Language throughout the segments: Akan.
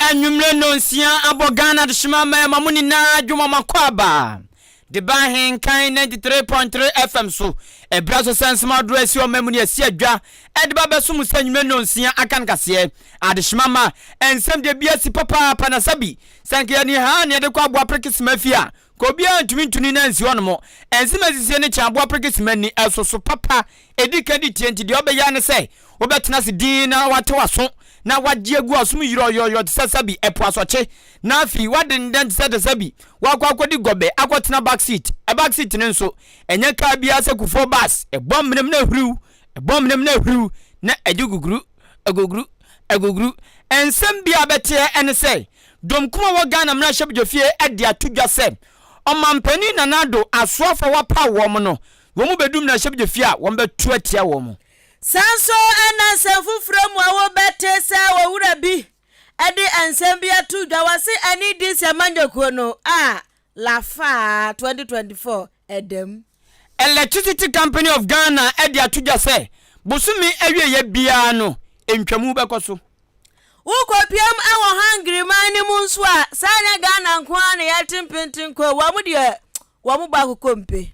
Anwummere nnɔnsia abɔ Ghana adehyema mmarima mo nyinaa dwuma mo akwaaba de ba Ahenkan 93.3 FM so. Ɛberɛ aso sɛ nsɛm ahodoɔ a ɛsi ɔman mu ne ɛsi adwa de ba bɛso mo sɛ anwummere nnɔnsia aka no kaseɛ. Adehyema ma nsɛm deɛ bi asi papaapa na sɛbi sɛ nka yɛne haa ne yɛde kɔ aboa prekesema fie a ka obiara ntumi ntu ne nan nsi hɔnom. Nsɛm asisie ne kyɛn aboa prekesema ni ɛsoso papa ɛdi ka di tie nti deɛ ɔbɛyɛ ara ne sɛ Wobɛtena ase dinn na woate w'aso na woagye agu w'asom yerɛwyerɛwyerɛw te sɛ sɛbi ɛpo asɔkye, na afei woadendɛn te sɛ te sɛbi woakɔ akɔdi gɔbɛ akɔtena back seat. Back seat no nso, ɛnyɛ kaa biara sɛ Kufuor bus, ɛbɔ menem na ɛhuriw, ɛbɔ menem na ɛhuriw, na ɛgye guguru, aguguru, aguguru. Nsɛm bi a bɛteɛ ne sɛ, Dɔm kum a ɛwɔ Ghana mmarahyɛbadwafie de ato dwa sɛ Ɔmanpanin Nana Addo asoafo a wɔapaw wɔn no, wɔn bɛdu mmarahyɛbadwafie a wɔbɛto atia wɔn. Saa nso na nsɛm foforɔ mu a wobɛte sɛ owura bi de nsɛm bi ato dwa, wɔse ɛne di sɛ amanyɔkuo no a Lafaa 2024 ɛda mu. Electricity Company of Ghana de ato dwa sɛ bosome awieeɛ biara no ntwamu bɛkɔ so. Wokɔpiam wɔ Hungary man no mu nso a, saa nyɛ Ghana nko ara na yɛte mpentenkɔ, wɔn deɛ wɔn bɔ akokompe.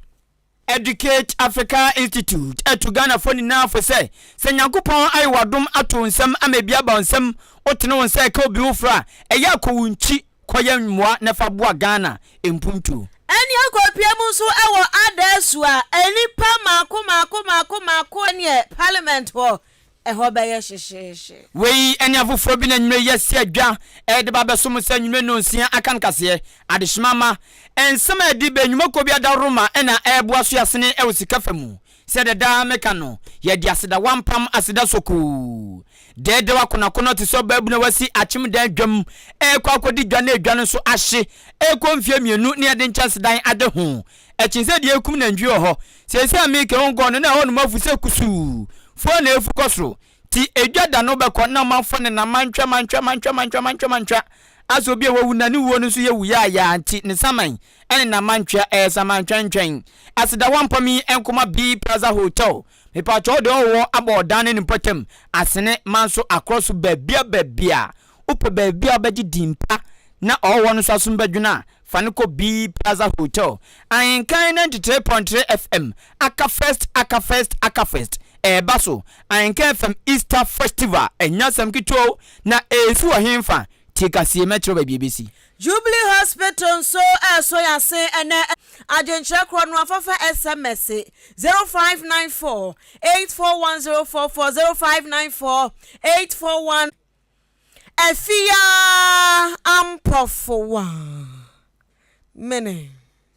Educate Africa Institute tu Ghanafoɔ nyinaa fo sɛ, sɛ Nyankopɔn ayɛ wo adom ato wo nsam ama ebi aba wo nsam, wotene wo nsa ɛka obi foforɔ a, ɛyɛ a kɔ wo nkyi kɔyɛ mmoa na fa boa Ghana mpuntuo. Ɛne akɔpia mu nso wɔ Adaasu a nnipa mmaako mmaako mmaako mmaako neɛ parliament hɔ Ɛhɔ bɛyɛ hyehyeehye. Wei ne afoforɔ bi na anwummerɛ yi asi adwa de ba abɛso mo sɛ anwummerɛ nnɔnsia aka nkaseɛ. Adehyema mma, nsɛm a ɛde bɛ nnwumakuo bi adaworoma na ɛreboa so asene wɔ sika fa mu. Sɛdeɛ daa meka no, yɛde aseda wampam aseda sokoo. Dɛɛdɛw akɔnɔakɔnɔ te sɛ ɔbaabunu a wasi akyem dan dwam rekɔ akɔdi dwa na edwa no nso ahye rekɔ mfeɛ mmienu na yɛde nkyɛnsedan ade ho. Ɛkyen sɛ deɛ ɛrekum nantwie wɔ hɔ. Seesei a mereka yi wonkɔɔ no na ɛhɔnom afu sɛ kusuu. Fua na efu kɔ soro. Nti edwa da no bɛkɔ na ɔmanfoɔ nenam mantwa mantwa mantwa mantwa mantwa mantwa asɛ obi a wawu na ne wuo no nso yɛ wu yaayaa nti ne saman nenam mantwa ɛyɛ saman twɛntwɛn. Aseda wampam yi nkoma B Plaza Hotel. Mepakyɛw deɛ ɔwɔ abɔ ɔdan ne ne mpɔtam asene manso akorɔ so baabia baabia Wopɛ baabi a wobɛgye din pa na ɔwɔ no nso asom bɛdwene a, fa no kɔ B Plaza Hotel, Ahenkan 93.3 FM, Aka First, Aka First, Aka First. Ɛreba so, Ahenkan FM Easter Festival, ɛnyɛ asɛm ketewa o, na ɛresi wɔ henfa? Tie kaseɛ, mɛkyerɛ wo baabi a ɛbɛsi. Jubilee Hospital nso resɔ yɛn ase ɛnnɛ. Adwenkyerɛ korɔ no afafa SMS 0594 841044 0594 841. Afia Ampofo mene.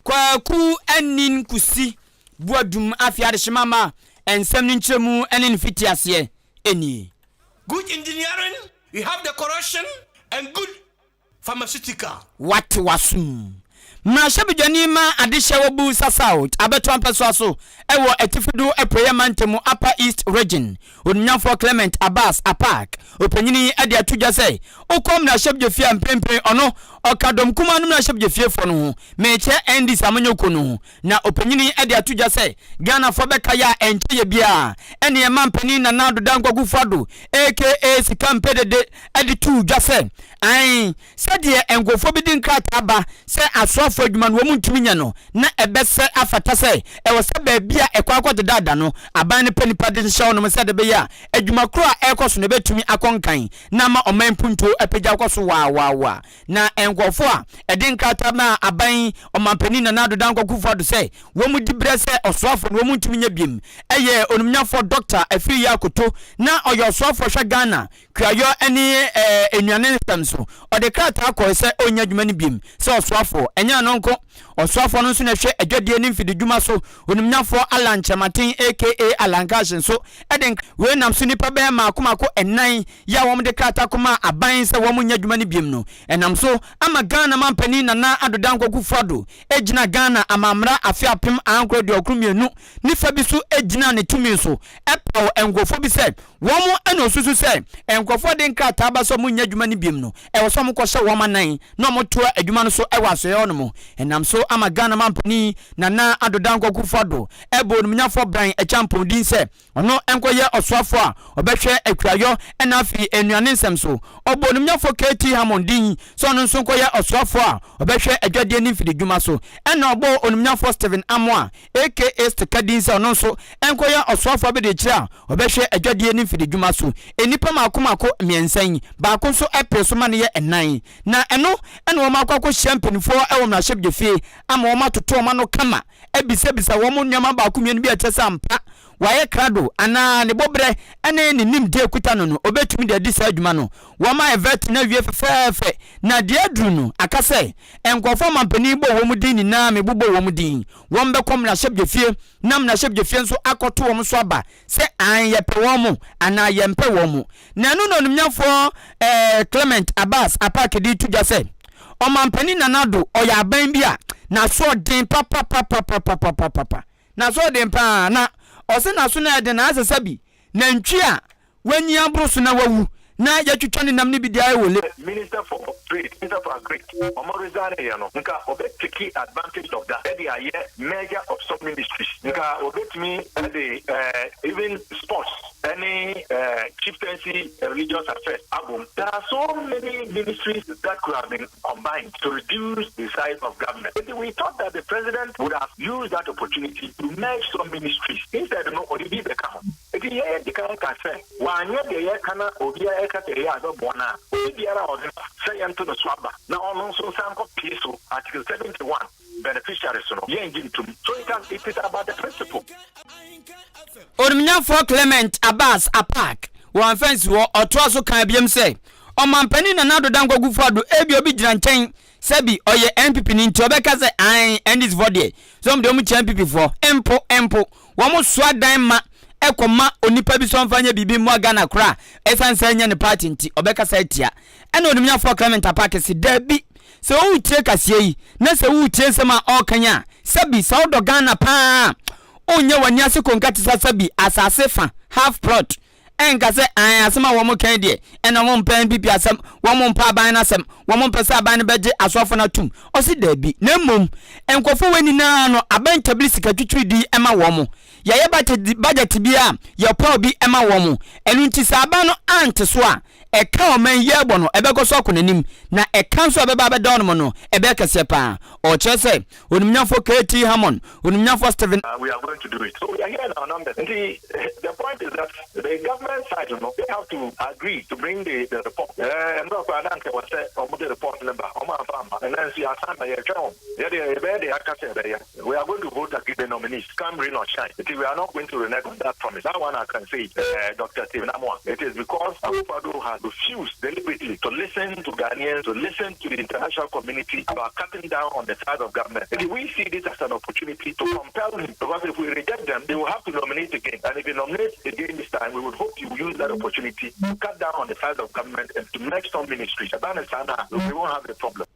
Kwaku Anin Kusi Boadum Afe Adehyema ma nsɛm no nkyerɛmu ne ne mfitiaseɛ nie. Good engineering, we have the correction and good pharmaceutical. Wate w'asom. Mmarahyɛbedwani ma adehyɛ wɔ Builsa South abɛtoa mpɛsoa so wɔ Atifido Apueeɛ Mantam mu Upper East Region, Onimnyamfoɔ Clement Abbas Apaak, ɔpanyin yi de ato dwa sɛ wokɔ mmarahyɛbedwafie a mprempren ɔno ɔka dɔm kumaa no mmarahyɛbedwafiefoɔ no ho, mekyerɛ NDC amanyɔkuo no ho, Na ɔpanyin yi de ato dwa sɛ Ghanafoɔ bɛkae a ɛnkyɛeɛ biara ɛne ɛma mpanin Nana Addo Dankwa Akufo Addo aka Sika Mpɛ Dede de too dwa sɛ ae sɛdeɛ nkurɔfoɔ bi de nkrataa ba sɛ asoafoɔ adwuma no wɔn ntumi nyɛ no na ɛbɛsɛ afata sɛ ɛwɔ sɛ baabi a ɛkɔ akɔdeda no aban no pɛ nipa de hyehyɛ hɔnom sɛdeɛ ɛbɛyɛ a adwuma korɔ a ɛrekɔ so no ɛbɛtumi akɔ nkan na ama ɔman mpuntuo apagya akɔ so waawaawa. Na nkurɔfoɔ a ɛde nkrataa maa aban ɔmanpanin Nana Addo Dankwa Akufo-Addo sɛ wɔn diberɛ sɛ ɔsoafoɔ no wɔn ntumi nyɛ biom yɛ onimnyafoɔ Dɔkta Afriyie Akoto na ɔyɛ ɔsoafoɔ hwɛ Ghana kuayɔ ne nnuane nsɛm so. Ɔde krataa kɔe sɛ ɔnnyɛ adwuma no biom sɛ ɔsoafoɔ. Ɛnyɛ ɛno nko, ɔsoafoɔ no nso na ɛhwɛ adwadie ne mfididwuma so. Onimnyafoɔ Allan Kyerematen aka Allan Cash nso de Wei nam so nnipa bɛyɛ mmaako mmaako nnan yi a wɔde krataa kɔmaa aban sɛ wɔnyɛ adwuma no biom no, ɛnam so ama Ghana manpanin Nana Addo Dankwa Akufo-Addo gyina Ghana amammra afe 1992 ne fa bi so gyinaa ne tumi so paw nkurɔfoɔ bi sɛ wɔn na ɔsusu sɛ nkurɔfoɔ a de nkrataa ba sɛ wɔnyɛ adwuma no biom no, ɛwɔ sɛ wɔkɔhyɛ wɔn anan na wɔtoa adwuma no so wɔ asoɛeɛ hɔ nom. Ɛnam so ama Ghana mampanin Nana Addo Dankwa Akufo-Addo bɔɔ Onimnyafoɔ Brian Acheampong din sɛ ɔno nkɔyɛ ɔsoafoɔ a ɔbɛhwɛ akuayɔ na afei nnuane nsɛm so. Ɔbɔɔ Onimnyafoɔ KT Hammond din sɛ ɔno nso nkɔyɛ ɔsoafoɔ a ɔbɛhwɛ adwadie ne mfididwuma so. Ɛna ɔbɔɔ Onimnyafoɔ Stephen Amoah aka Stika din sɛ ɔno nso nkɔyɛ ɔsoafoɔ abadiakyire a ɔbɛhwɛ adwadie ne mfididwuma so. Nnipa mmaako mmaako mmiɛnsa yi, baako nso pere so ma no yɛ nnan. Na ɛno na wɔakɔ akɔhyia mpanimfoɔ wɔ mmarahyɛbdwafie ama wɔatoto wɔn ano kama abisabisa wɔn nneɛma baako mmienu bi a ɛkyerɛ sɛ ampa wayɛ krado anaa ne bɔberɛ ne ne nimdeɛ a ɛkuta no no, ɔbɛtumi de adi saa adwuma no. Wɔayɛ vetting no awie fɛfɛɛfɛ, na deɛ aduru no, aka sɛ nkurɔfoɔ a mampanin bɔɔ wɔn din nyinaa mebobɔ wɔn din, wɔbɛkɔ mmarahyɛbdwafie na mmarahyɛbdwafie nso akɔto wɔn so aba sɛ aane yɛpɛ wɔn mo anaa yɛmpɛ wɔn mo. Na ɛno na onimnyafoɔ eh, Clement Abbas Apaak de to dwa sɛ, Ɔmampanin Nana Addo ɔyɛ aban bi a n'asoɔden papapapapapapapa, n'asoɔden paa, na ɔse n'aso no ɛden na asɛ sɛ bi nantwi a wanyi aboro so na wawu na yɛatwitwa ne nam no bi de ayɛ wole. Minister for trade, minister for agric ɔmo resign yɛ no nka ɔbɛ take advantage of that ɛde ayɛ merger of some ministries nka ɔbɛtumi ɛde eh, even sports ɛne eh, chieftaincy and religious affairs abom. There are so many ministries that could have been combined to reduce the size of government. Nti we thought that the president would have used that opportunity to merge some ministries instead no ɔde bi bɛka ho. Enti yɛn di kan ka sɛ, wanyɛ deɛ yɛreka na obiara reka sɛ ɛyɛ a ɛbɛboa no a, obi biara a ɔde no sɛ yɛnto no so aba na ɔno nso nsan nkɔ pie so, Article 71 beneficiaries no, yɛngye ntom. So it has, it is about the principle. Onimnyafoɔ Clement Abbas Apaak wɔ Amfɛnsi hɔ, ɔtoa so kaa biom sɛ, Ɔmanpanin Nana Addo Dankwa Akufo-Addo ebia obi gyina nkyɛn sɛbi ɔyɛ NPP ni nti ɔbɛka sɛ ae NDC foɔ deɛ sɛ wɔn deɛ wɔn kyia NPP foɔ mpo mpo wɔn soa dan ma ɛkɔ ma onipa bi sɛ ɔmfa nyɛ biribi mmoa Ghana koraa ɛsiane sɛ ɛnyɛ ne party nti ɔbɛkasa atia. Ɛna onimnyafoɔ Clement Apaak se daabi sɛ woretie kaseɛ yi na sɛ woretie nsɛm a ɔreka yi a sɛbi sɛ wodɔ Ghana paa a wonyɛ w'ani ase konka te sɛ sɛbi asase fa half plot Ɛnka sɛ, Aane, asɛm a wɔn ka yi deɛ, ɛnna wɔn mpɛ NPP asɛm, wɔn mpɛ aban no asɛm, wɔn mpɛ sɛ aban no bɛgye asoafoɔ no atum. Ɔse daabi, na mmom nkurɔfoɔ wei nyinaa no, aban tabiri sika twitwiridii ma wɔn. Yɛyɛ budget, budget bi a, yɛpaw bi ma wɔn. Ɛno nti sɛ aban no ante so a, ɛka a ɔman yi rebɔ no, ɛbɛkɔ so akɔ n'anim, na ɛka nso a ɛbɛba abɛda hɔnom no, ɛbɛyɛ kɛseɛ paa. Ɔkyerɛ sɛ, Onimnyafoɔ KT Hammond, Onimnyafoɔ Stephen. We are going to do it. So we are here in our numbers. Nti the point is that the government side no, they have to agree to bring the the report. Eh, mmerɛ koraa na anka ɛwɔ sɛ wɔn de report no ba, wɔn amfa amma. Ɛnɛ nso yɛasan ba, yɛretwɛn wɔn. Yɛ deɛ yɛbɛyɛ deɛ yɛaka sɛ yɛbɛyɛ. We are going to vote against the nominees, come rain or shine. Nti we are not going to renege on that promise. That one I can say it, eh, Doctor Stephen Amoah. It is because Akufo-Addo has refused deliberately to listen to Ghanaians, to listen to the international community about cutting down on the size of government. Nti we see this as an opportunity to compel him, because if we reject them, they will have to nominate again, and if they nominate again this time, we would hope he will use that opportunity to cut down on the size of government and to merge some ministries. Ɛba no saa no a, we won't have a problem.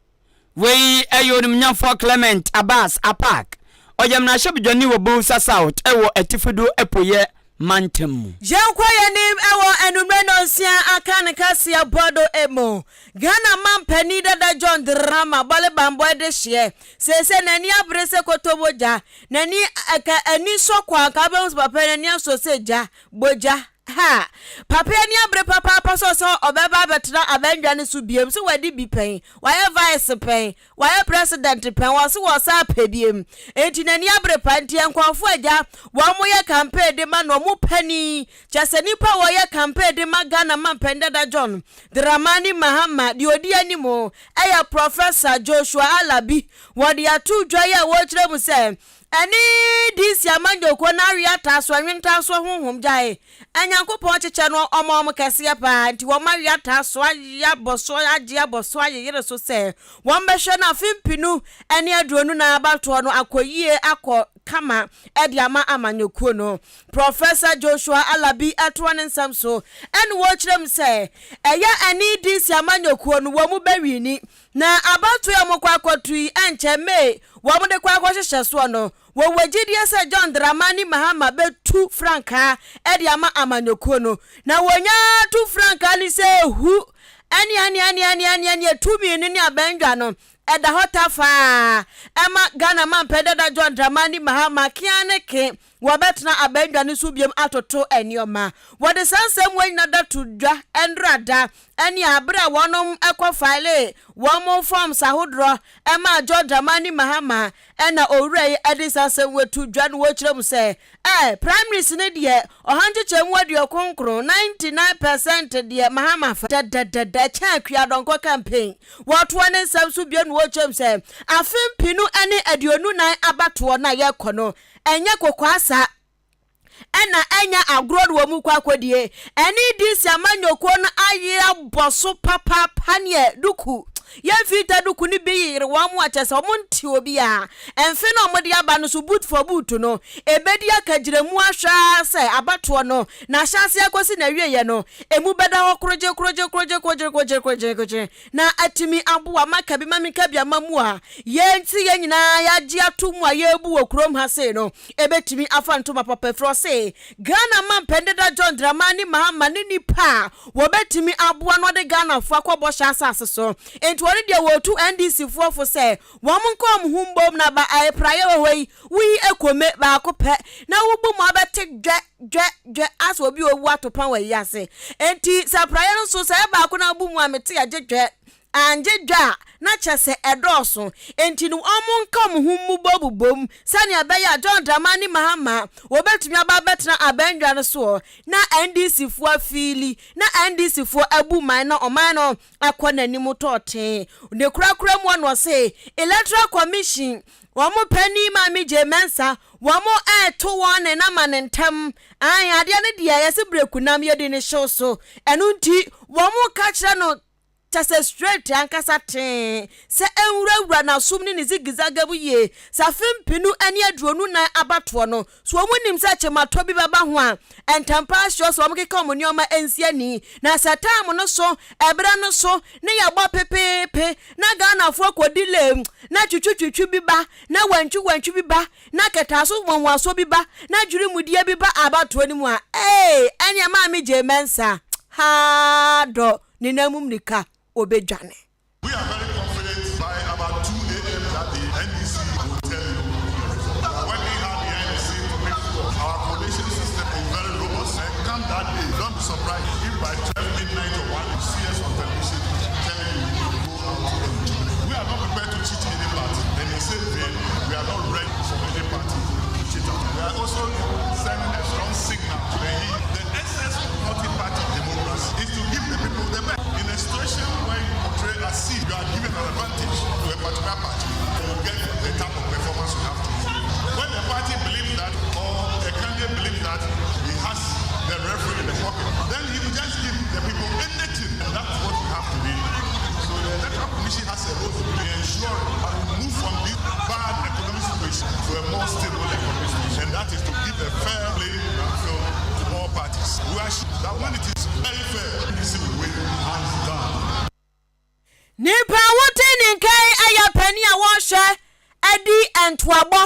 Wei yɛ Onimnyafoɔ Clement Abbas Apaak. Ɔyɛ mmarahyɛbedwani wɔ Builsa South wɔ Atifido Apueɛ Mantam mu. Yɛnkɔ yɛn anim wɔ anwummerɛ nnɔnsia aka ne kaseɛ bɔ do mu. Ghana manpanin dada John Drama bɔle banbɔ dehyeɛ. Seesei n'ani abere sɛ kotobogya. N'ani ka ani sɔ kɔ a nka wobɛhu sɛ papa yi n'ani asɔ sɛ gya, bogya. Ha! Papa yi ani abere papaapa sɛ ɔsɛ ɔbɛba abɛtena abannwa no so biom. Sɛ wadi bi pɛn, wayɛ vice pɛn, Wayɛ president pɛn wɔse wɔsan pɛ biem nti nani abere pa nti nkurɔfo agya wɔn yɛ campaign de ma no wɔn panin kyɛsɛ nipa a wɔyɛ campaign de ma Ghana manpanin dada John Dramani Mahama deɛ odi anim ɛyɛ Professor Joshua Alabi wɔde ato dwa yi a wɔkyerɛ mu sɛ Ɛne DC amanyɔkuo no awe ataa so anwentaa so honhom gyae Nyankopɔn kyekyɛ no ɔma wɔn kɛseɛ paa nti wɔn awe ataa so ayɛ abɔ so agye abɔ so ayeyere so sɛ wɔn bɛhwɛ no afe mpenu ne 24 abatoɔ no akɔ yie akɔ kama de ama amanyɔkuo no. Professor Joshua Alabi ɛtoa ne nsɛm so ɛne wɔkyerɛ mu sɛ ɛyɛ ɛne DC amanyɔkuo no wɔn bɛwini Na abatoɔ a wɔkɔ akɔto yi ɛnkyɛ May wɔn de kɔ akɔhyehyɛ soɔ no, wɔwɔ gyidie sɛ John Dramani Mahama bɛtu frankaa de ama amanyɔkuo no. Na wɔnya tu frankaa no sɛ hu ɛneɛneɛneɛneɛneɛ tumi no ne abɛndwa no. ɛda hɔ tafaa ɛma Ghana Mampɛ Dada John Dramani Mahama kea ne ke wɔbɛtena abannwa no so biom atoto nneɛma. Wɔde saa nsɛm wei nyina da to dwa ɛndra da ɛne abere a wɔnom ɛkɔ file wɔn forms ahodoɔ ɛmaa John Dramani Mahama. Ɛna owura yi ɛde saa nsɛm wei to dwa no wɔkyerɛ mu sɛ ɛɛ primaries no deɛ ɔha nkyekyɛmu 99, 99% deɛ Mahama fa dɛdɛdɛdɛ kyɛn Akua Dɔnkɔ campaign. Wɔtoa ne nsɛm so bio no wɔkyerɛ mu sɛ afe 2024 abatoɔ no a yɛkɔ no, ɛnyɛ kɔkɔɔ asa ɛna ɛnya agorɔ no wɔ mu kɔ akɔdie. Ɛne DC amanyɔkuo no ayɛ abɔ so papaapa neɛ duku yɛmfita duku no bi yeyere wɔn mo akyɛ sɛ ɔmo nte obi a ɛmfe na ɔmo de aba no so boot for boot no ebedi akagyina mu ahwɛ sɛ abatoɔ no na ahyɛase akɔsi na awieɛ no emu bɛda hɔ korogye korogye korogye korogye korogye korogye korogye na atumi aboa maka bi ma meka bi ama mu a yɛn ti yɛn nyinaa yɛagye ato mu a yɛrebu wɔ kurom ha sei no ebetumi afa ntoma papa firi. Ɔse Ghana man dada John Dramani Mahama ne nipa a wɔbɛtumi aboa no ɔde Ghanafoɔ akɔ bɔhyɛ asase so. Nti wɔde deɛ wɔtu NDC foɔ fo sɛ wɔn nka wɔn ho mbom na ba praeɛ wɔ hɔ yi woyi ekome baako pɛ na wobu mu abɛte dwɛ dwɛ dwɛ asɛ obi a owu ato pan wɔ yi ase. Nti sɛ praeɛ no nso sɛ ɛyɛ baako na wobu mu a mete agye dwɛ angye dwa a na kyɛ sɛ ɛdɔɔso. Nti no ɔmo nka ɔmo ho mu bɔbobom sɛnea ɛbɛyɛ a John Dramani Mahama wɔbɛtumi aba abɛtena abɛndwa no soɔ na NDC foɔ afiili na NDC foɔ abu man na ɔman no akɔ n'anim tɔɔtee. Ne korakora mu ɔno ɔse Electoral Commission wɔn panin Maame Jean Mensa wɔn ɛɛto wɔn ne nama ne ntɛm ayi adeɛ no deɛ yɛsi brekunam yɛdi ne hyew so. Ɛno nti wɔn ka kyerɛ no kyɛ sɛ straight ankasa tee sɛ ɛnwurawura n'asom ne ne zigizaga mu yie sɛ afe 2024 abatoɔ no so wɔn nim sɛ kyematɔ bi bɛba ho a ntampa ahyɛ sɛ wɔn keka wɔn nneɛma nsi ani na sɛ time no so ɛberɛ no so ne yɛbɔ pepeepe na Ghanafoɔ kɔdi lem na twitwitwitwi bi ba na wantwi wantwi bi ba na kɛtaaso nwanwaso bi ba na dwirimudie bi ba abatoɔ no mu a ee ɛnea Maame Jean Mensa haa dɔ ne nan mu mmirika obɛdwane. We are very confident by about 2 a.m. that the NDC will tell you the result. We are working hard behind the scene to make sure our collation system is very robust. And come that day, don't be surprised if by 12 midnight or 1 you see us on television telling you we go out and jubilate. We are not prepared to cheat any party. And in the same vein, we are not ready for any party to cheat us. We are also sending a strong signal to the heat. The essence of multi-party democracy is to give the people the best. In a situation where you portray as if you are giving an advantage to a particular party, you will get the type of performance you have to. When the party believes that, or a candidate believes that he has the referee in the pocket, then he will just give the people anything. And that's what we have today. So the Electoral Commission has a role to play in ensuring that we move from this bad economic situation to a more stable economic situation. And that is to give a fair playing field to all parties. We are sure that when it is very fair, NDC will win hands down. Nipa a wote ne nkan ayɛ panin a wɔrehwɛ ɛdi ntoabɔ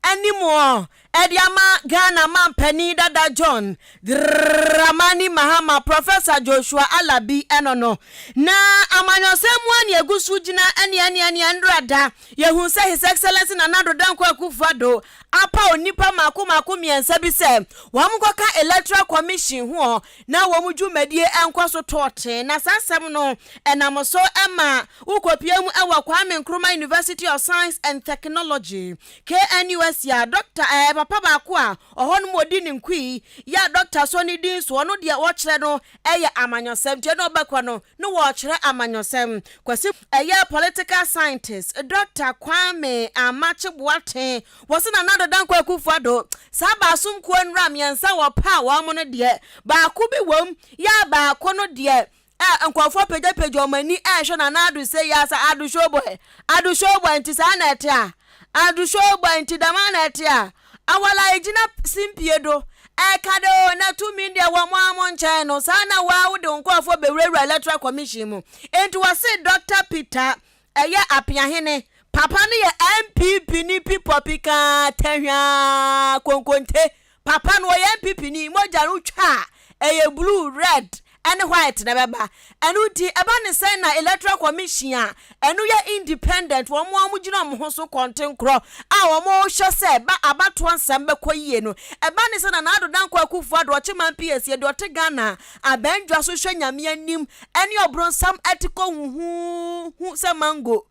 anim ɔ ɛde ama Ghana mampanin dada John Dramani Mahama, Professor Joshua Alabi ɛno no. Na amanyɔsɛm mu ani egu so gyina ɛne ɛne ɛne ndurada yɛhu sɛ His Excellency Nana Addo Dankwa Akufo-Addo apa onipa mako mako mmiɛnsa bi sɛ wɔn kɔka Electoral Commission ho na wɔn dwumadie nkɔ so tɔɔtee. Na saa asɛm no ɛnam so ɛma wokɔpie mu ɛwɔ Kwame Nkrumah University of Science and Technology, KNUST, a doctor papa baako a ɔhɔ nom ɔdi ne nkui yɛ a doctor so ne din so ɔno deɛ wɔkyerɛ no ɛyɛ amanyɔsɛm tie na ɔbɛkɔ no ne wɔkyerɛ amanyɔsɛm kwasi ɛyɛ political scientist Dr Kwame Amakye Boateng. Wɔsi Nana Addo Dankwa Akufo-Addo saa baasom kuo nnura mmiɛnsa wɔ pa a wɔn no deɛ baako bi wɔm yɛ baako no deɛ ɛ nkurɔfoɔ pagyapagya wɔn ani ɛrehwɛ Nana Addo sɛ yɛ asa Addo showboy, Addo showboy. Nti saa na ɛte a Addo showboy nti dama na ɛte a awala egyina simpie do ɛka de o na tumi deɛ wɔn mo amo nkyɛn no saa na waa wode nkurɔfoɔ bɛwurawura Electoral Commission mu. Nti wɔse Dr Peter ɛyɛ Apiahene papa no yɛ NPP ni pipɔpi kaa tɛhwaa konkonte papa no ɔyɛ NPP ni mogya no twa a ɛyɛ blue red. ne white na ɛbɛba. Ɛno nti, ɛba ne sɛn na Electoral Commission a ɛno yɛ independent, wɔn a wɔgyina wɔn ho so kɔntenkorɔ a wɔhwɛ sɛ ba abatoɔ nsɛm bɛkɔ yie no, ɛba ne sɛ Nana Addo Dankwa Akufo-Addo Ɔkyeman PAC deɛ ɔte Ghana abɛndwa so hwɛ Nyame anim ne ɔbronsam te kɔ huhuuhu sɛ mango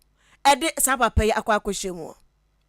de saa papa yi akɔ akɔhyɛ mu.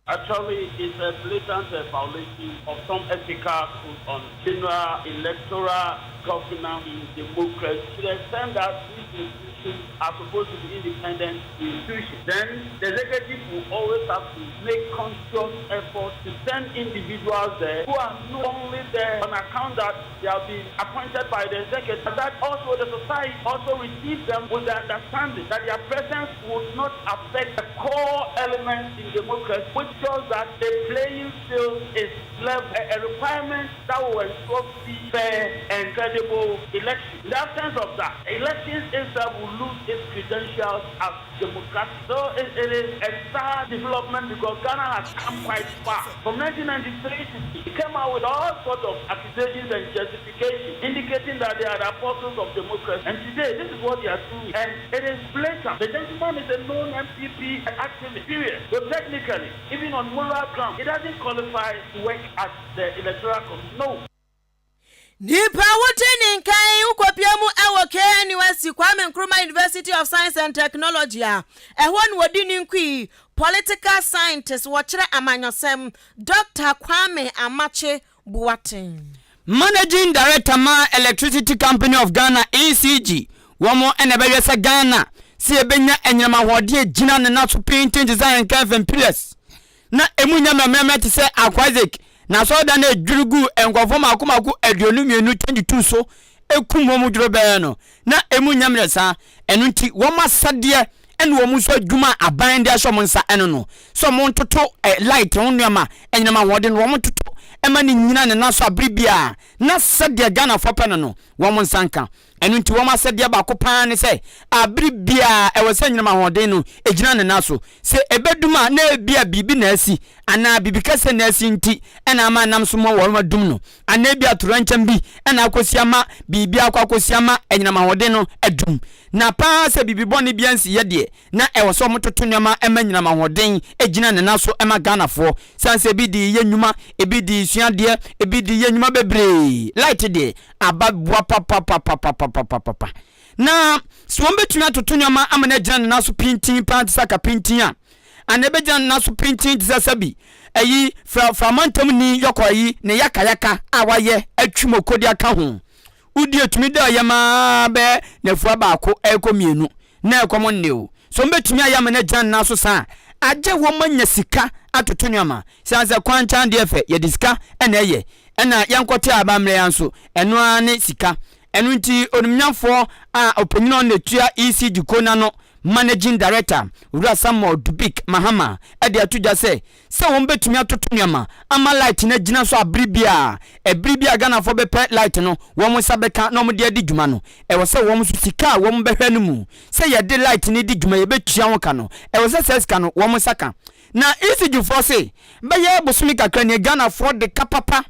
Actually, it's a blatant violation of some ethical code on general electoral governance in democracy to the extent that these institutions are supposed to be independent institutions. Then the executive will always have to make conscious efforts to send individuals there who are not only there on account that they have been appointed by the executive, but that also the society also receives them with the understanding that their presence would not affect the core elements in democracy, which shows that the playing field is level, a, a requirement that will ensure free, fair, and credible elections. In the absence of that, elections itself will lose its credentials as democratic. So it, it is a sad development because Ghana has come quite far. From 1993 to it came out with all sorts of accusations and justifications indicating that they are the apostles of democracy. And today, this is what they are doing. And it is blatant. The gentleman is a known NPP activist, period. So technically, even on moral grounds, he doesn't qualify to work at the Electoral Commission. No. Nipa a wote ne nka yi wokɔpia mu wɔ KNUST, Kwame Nkrumah University of Science and Technology a ɛhɔ na wɔdi ne nkui, Political Scientist, wɔkyerɛ amanyɔsɛm, Dɔkta Kwame Amakye Boateng. Managing Director ma Electricity Company of Ghana, ECG, wɔn na ɛbɛhwɛ sɛ Ghana sɛ yɛbɛnya anyinam ahoɔden a ɛgyina ne nan so pintinn te sɛ Ahenkan FM Pillars na ɛmu nyɛ mmerɛmmerɛmmerɛ te sɛ Akwa Isaac n'asɔredan no a ɛdwiri guu nkurɔfoɔ mmaako mmaako 22, 22 so kum wɔn dworobɛɛ no, na ɛmu nyɛ mmerɛ saa. Ɛno nti wɔn asɛdeɛ ne wɔn nso adwuma a aban de ahyɛ wɔn nsa ɛno no, sɛ wɔn ntoto eh, light ho nneɛma, anyinam ahoɔden no, wɔn ntoto ɛma ne nyina ne nan so abere biara, na sɛdeɛ Ghanafoɔ pɛ no no, wɔn nsa nka. Ɛno nti wɔn asɛdeɛ baako pa ara ne sɛ, bere biara ɛwɔ sɛ anyinam ahoɔden no gyina ne nan so. Sɛ ɛbɛdum a, na ebia biribi na asi, anaa biribi kɛseɛ na asi nti na ama ɛnam so ma wɔadum no, anaa ebia atoyerɛnkyɛm bi na akɔsi ama biribi akɔ akɔsi ama anyinam ahoɔden no adum. Na pa ara sɛ biribi bɔne biara nsiiɛ deɛ, na ɛwɔ sɛ wɔtoto nneɛma ma anyinam ahoɔden gyina ne nan so ma Ghanafoɔ. Sane sɛ ebi de reyɛ nnwuma, ebi de resua adeɛ, ebi de reyɛ nnwuma bebree. Light deɛ, aba boa papapapapapapapa. Na sɛ wɔbɛtumi atoto nneɛma ama no agyina ne nan so pintinn paa te sɛ akapintin a, anaa ɛbɛgyina ne nan so pintinn te sɛ sɛbi ayi fra framantam ni yɔkɔ ayi ne yakayaka a wayɛ atwi moko de aka ho. Wodi etumi da yam ara bɛyɛ nafua baako ɛrekɔ mmienu na ɛkɔm nne o. So wɔbɛtumi ayɛ ama no agyina ne nan so saa a, agye wɔn anya sika atoto nneɛma. Siane sɛ kwankyɛn adeɛ fɛ, yɛde sika na ɛyɛ. Ɛna yɛnkɔte aba mmerɛ ara nso, ɛno ara ne sika. Ɛno nti onimnyamfoɔ a ɔpanyin a ɔno na ɛtua ECG kuo no ano, Managing Director, Owura Samuel Dubik Mahama de ato dwa sɛ, sɛ wɔn bɛtumi atoto nneɛma ama light no agyina so abere biara, ɛbere biara Ghanafoɔ bɛpɛ light no wɔn nsa bɛka na wɔn de adi dwuma no, ɛwɔ sɛ wɔn nso sika a wɔn bɛhwɛ no mu sɛ yɛde light no di dwuma yɛbɛtua ho ka no, ɛwɔ sɛ saa sika no wɔn nsa ka. Na ECG foɔ se bɛyɛ bosome kakra nie Ghanafoɔ de ka papa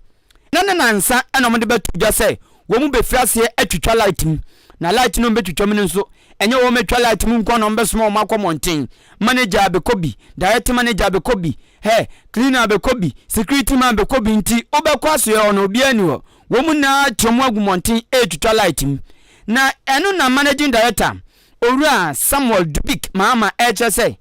na ne nansa na wɔde bɛto dwa sɛ wɔn bɛfiri aseɛ atwitwa light mu. Na light no wɔbɛtwitwa mu no nso ɛnyɛ wɔn atwa light mu nko na wɔbɛsoma wɔn akɔ mmɔnten. Manager bɛkɔ bi, direct manager bɛkɔ bi, hɛ, cleaner bɛkɔ bi, security man bɛkɔ bi nti wobɛkɔ asoɛ hɔ no obiara nni hɔ. Wɔn nyinaa ate wɔn agu mmɔnten retwitwa light mu. Na ɛno na managing director Owura Samuel Dubik Mahama ɛrekyerɛ sɛ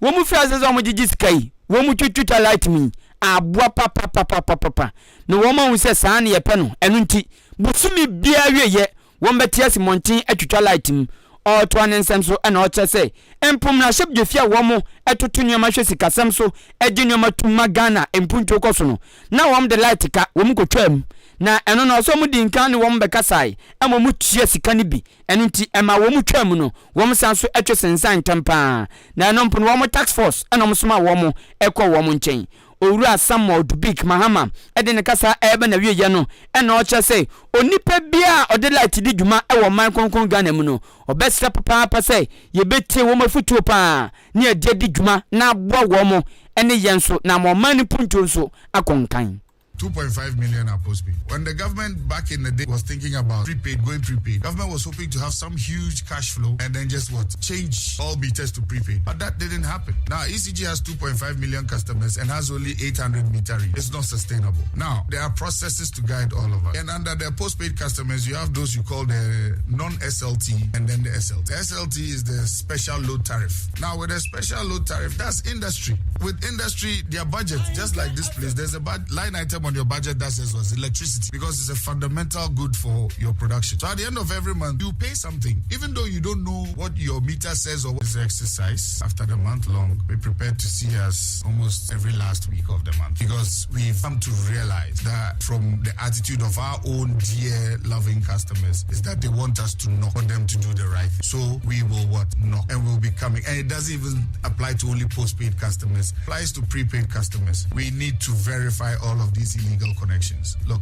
Wɔn firi aseɛ sɛ wɔn gyegye sika yi, wɔn twitwitwa light mu yi, aboa papapapapapa. Na wɔn ahu sɛ saa na yɛpɛ no, ɛno nti, bosome biara awieɛ, wɔn bɛte asi mmɔnten atwitwa light mu. Ɔretoa ne nsɛm so na ɔkyerɛ sɛ, mpo mmarahyɛbdwafie a wɔn toto nneɛma hwɛ sikasɛm so gye nneɛma tum ma Ghana mpuntuo kɔ so no, na wɔn de light ka, wɔn kɔtwaa mu. Na ɛno no, ɔsɛ wɔn di nkan ne wɔn bɛkasae ma wɔn tua sika no bi. Ɛno nti, ɛmaa wɔn twaa mu no, wɔsan nso twe sensan ntɛm pa ara. Na ɛno mpo no, wɔn task force na wɔsomaa wɔn kɔɔ wɔn nkyɛn. Owura Samuel Dubik Mahama de ne kasa reba n'awieeɛ no na ɔkyerɛ sɛ onipa biara a ɔde light di dwuma wɔ ɔman kronkron Ghana mu no, ɔbɛsrɛ papaapa sɛ yɛbɛtie wɔn afotuo pa ara na yɛde adi dwuma na aboa wɔn ne yɛn nso na ama ɔman no mpuntuo nso akɔ nkan. 2.5 million are postpaid. When the government back in the day was thinking about prepaid, going prepaid, government was hoping to have some huge cash flow and then just what? Change all meters to prepaid. But that didn't happen. Now, ECG has 2.5 million customers and has only 800 meter read. It's not sustainable. Now, there are processes to guide all of us. And under the postpaid customers, you have those you call the non-SLT and then the SLT. The SLT is the special load tariff. Now, with a special load tariff, that's industry. With industry, their budget, just like this place, there's a bad line item on your budget that says was electricity because it's a fundamental good for your production. So at the end of every month, you pay something, even though you don't know what your meter says or what is exercise. After the month long, be prepared to see us almost every last week of the month because we've come to realize that from the attitude of our own dear loving customers is that they want us to knock on them to do the right thing. So we will what knock and we'll be coming. And it doesn't even apply to only postpaid customers, it applies to prepaid customers. We need to verify all of these illegal connections. Look.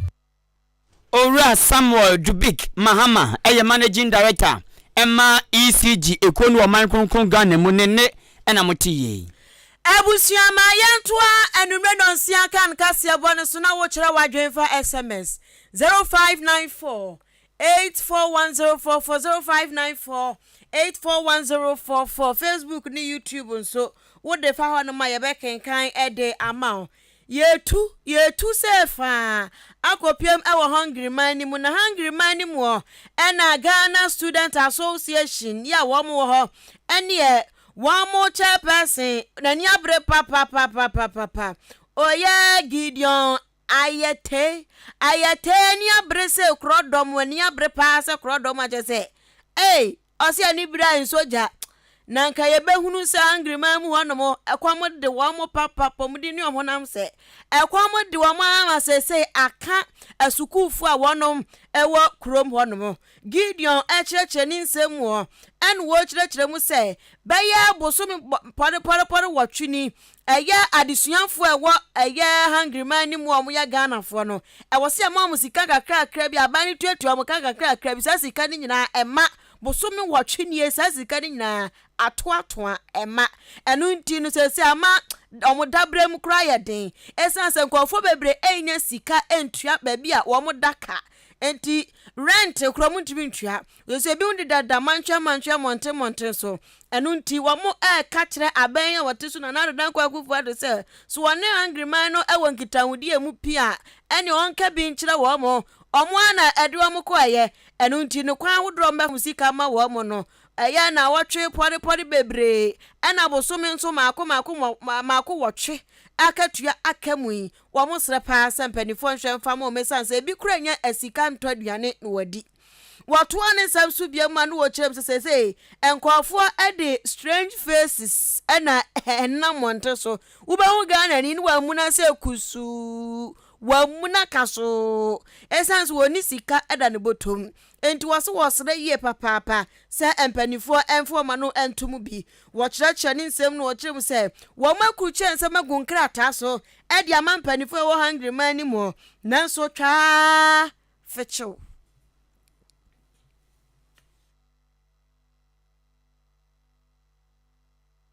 Owura Samuel Dubik Mahama yɛ Managing Director ma ECG ekuo no wɔ ɔman kronkron Ghana mu ne nne na mote yei. Abusua ma yɛntoa anwummerɛ nɔnsia kan kaseɛbɔ no so na wokyerɛ w'adwene fa sms 0594 841044 0594 841044 Facebook ne YouTube nso wode fa hɔ nom a yɛbɛkenkan de ama wo. Yɛretu, yɛretu sɛ faa akɔpiam wɔ Hungary man no mu na Hungary man no mu hɔ ɛna Ghana Student Association yi a wɔn wɔ hɔ ɛneɛ wɔn mo chairperson n'ani abere papapapapapa ɔyɛ Gideon Ayɛtee, Ayɛtee ani abere sɛ korɔdɔm, ani abere paa sɛ korɔdɔm akyɛ sɛ ei Ɔse anibere a nsɔ gya. Na nka yɛbɛhunu sɛ Hungary man mu hɔnom ɛkɔm de wɔn papa pɔmuden ne wɔn honam sɛ ɛkɔm de wɔn ara ma seesei aka asukuufoɔ a wɔnom ɛwɔ kurom hɔnom. Gideon ɛkyerɛkyerɛ ne nsɛm mu hɔ ɛna wɔkyerɛkyerɛ mu sɛ bɛyɛ bosome pɔrepɔrepɔre wɔtwe ni ɛyɛ adesuafoɔ ɛwɔ ɛyɛ Hungary man no mu a wɔyɛ Ghanafoɔ no ɛwɔ sɛ yɛma wɔn sika kakrakra bi aban no tuatua wɔn ka kakrakra bi saa sika no nyinaa ɛma Bosome nwɔtwe nie saa sika no nyinaa atoatoa ɛma. Ɛno nti no seesei ama wɔn dabrɛ mu koraa yɛ den. Ɛsiane sɛ nkurɔfoɔ bebree nnya sika ntua baabi a wɔn da ka nti rent koraa wɔn ntumi ntua. Seesei ebinom dedada mantwea mantwea mmɔnten mmɔnten so. Ɛno nti wɔn reka kyerɛ abɛn a wɔte so Nana Addo Dankwa Akufo Addo sɛ so wɔne Hungary man no wɔ nkitahodie mu pii a ɛne wɔnka bi nkyerɛ wɔn. Wɔn ara na ɛde wɔn kɔeɛ. Ɛno nti no kwan ahodoɔ a wɔbɛfom sika ama wɔn no, ɛyɛ nnawɔtwe pɔrepɔre bebree, ɛna bosome nso mmaako mmaako mmaako wɔtwe akatua aka mu yi, wɔsrɛ paa sɛ mpanimfoɔ nhwɛ mfa ma wɔn ɛsiane sɛ ebi koraa nnya sika ntɔ aduane na wɔadi. Wɔtoa ne nsɛm so bio ma no wɔkyerɛ mu sɛ seesei nkurɔfoɔ de strange faces na ɛnam mmɔnten so. Wobɛhu Ghanani na wamuna sɛ kusuu. Wamuna kasoo esiane sɛ ɔnni sika da ne bɔtɔm nti. Wɔse wɔsrɛ yie papaapa sɛ mpanimfoɔ mfa wɔn ano nto mu bi. Wɔkyerɛkyerɛ ne nsɛm no wɔkyerɛ mu sɛ wɔn akrukyɛ nsɛm agu nkrataa so de ama mpanimfoɔ a ɛwɔ Hungary man no mu nanso twaa fekyew.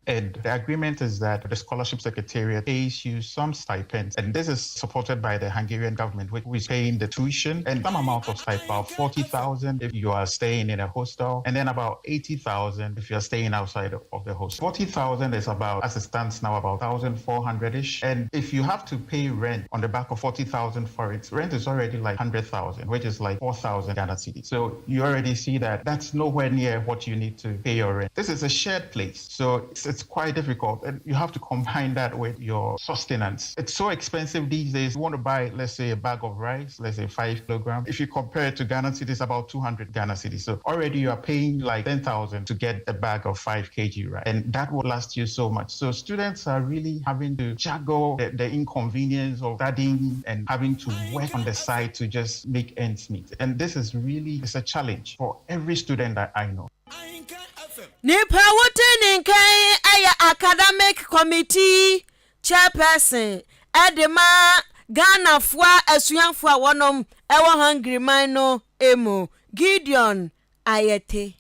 And the agreement is that the scholarship secretariat pays you some stipends, and this is supported by the Hungarian government, which is paying the tuition and some amount of stipend, about 40,000 if you are staying in a hostel, and then about 80,000 if you are staying outside of the hostel. 40,000 is about, as it stands now, about 1,400-ish. And if you have to pay rent on the back of 40,000 for it, rent is already like 100,000, which is like 4,000 Ghana cedis. So you already see that that's nowhere near what you need to pay your rent. This is a shared place, so it's, it's quite difficult. And you have to combine that with your sustenance. It's so expensive these days. You want to buy, let's say, a bag of rice, let's say 5 kilograms. If you compare it to Ghana cedis, about 200 Ghana cedis. So already you are paying like 10,000 to get a bag of 5 kg rice. And that will last you so much. So students are really having to juggle the, the inconvenience of studying and having to work on the side to just make ends meet. And this is really it's a challenge for every student that I know. Nipa a wote ne nka yi yɛ Academic Committee Chairperson de ma Ghanafoɔ asuafoɔ a wɔnom wɔ Hungary man no mu, Gideon Ayete.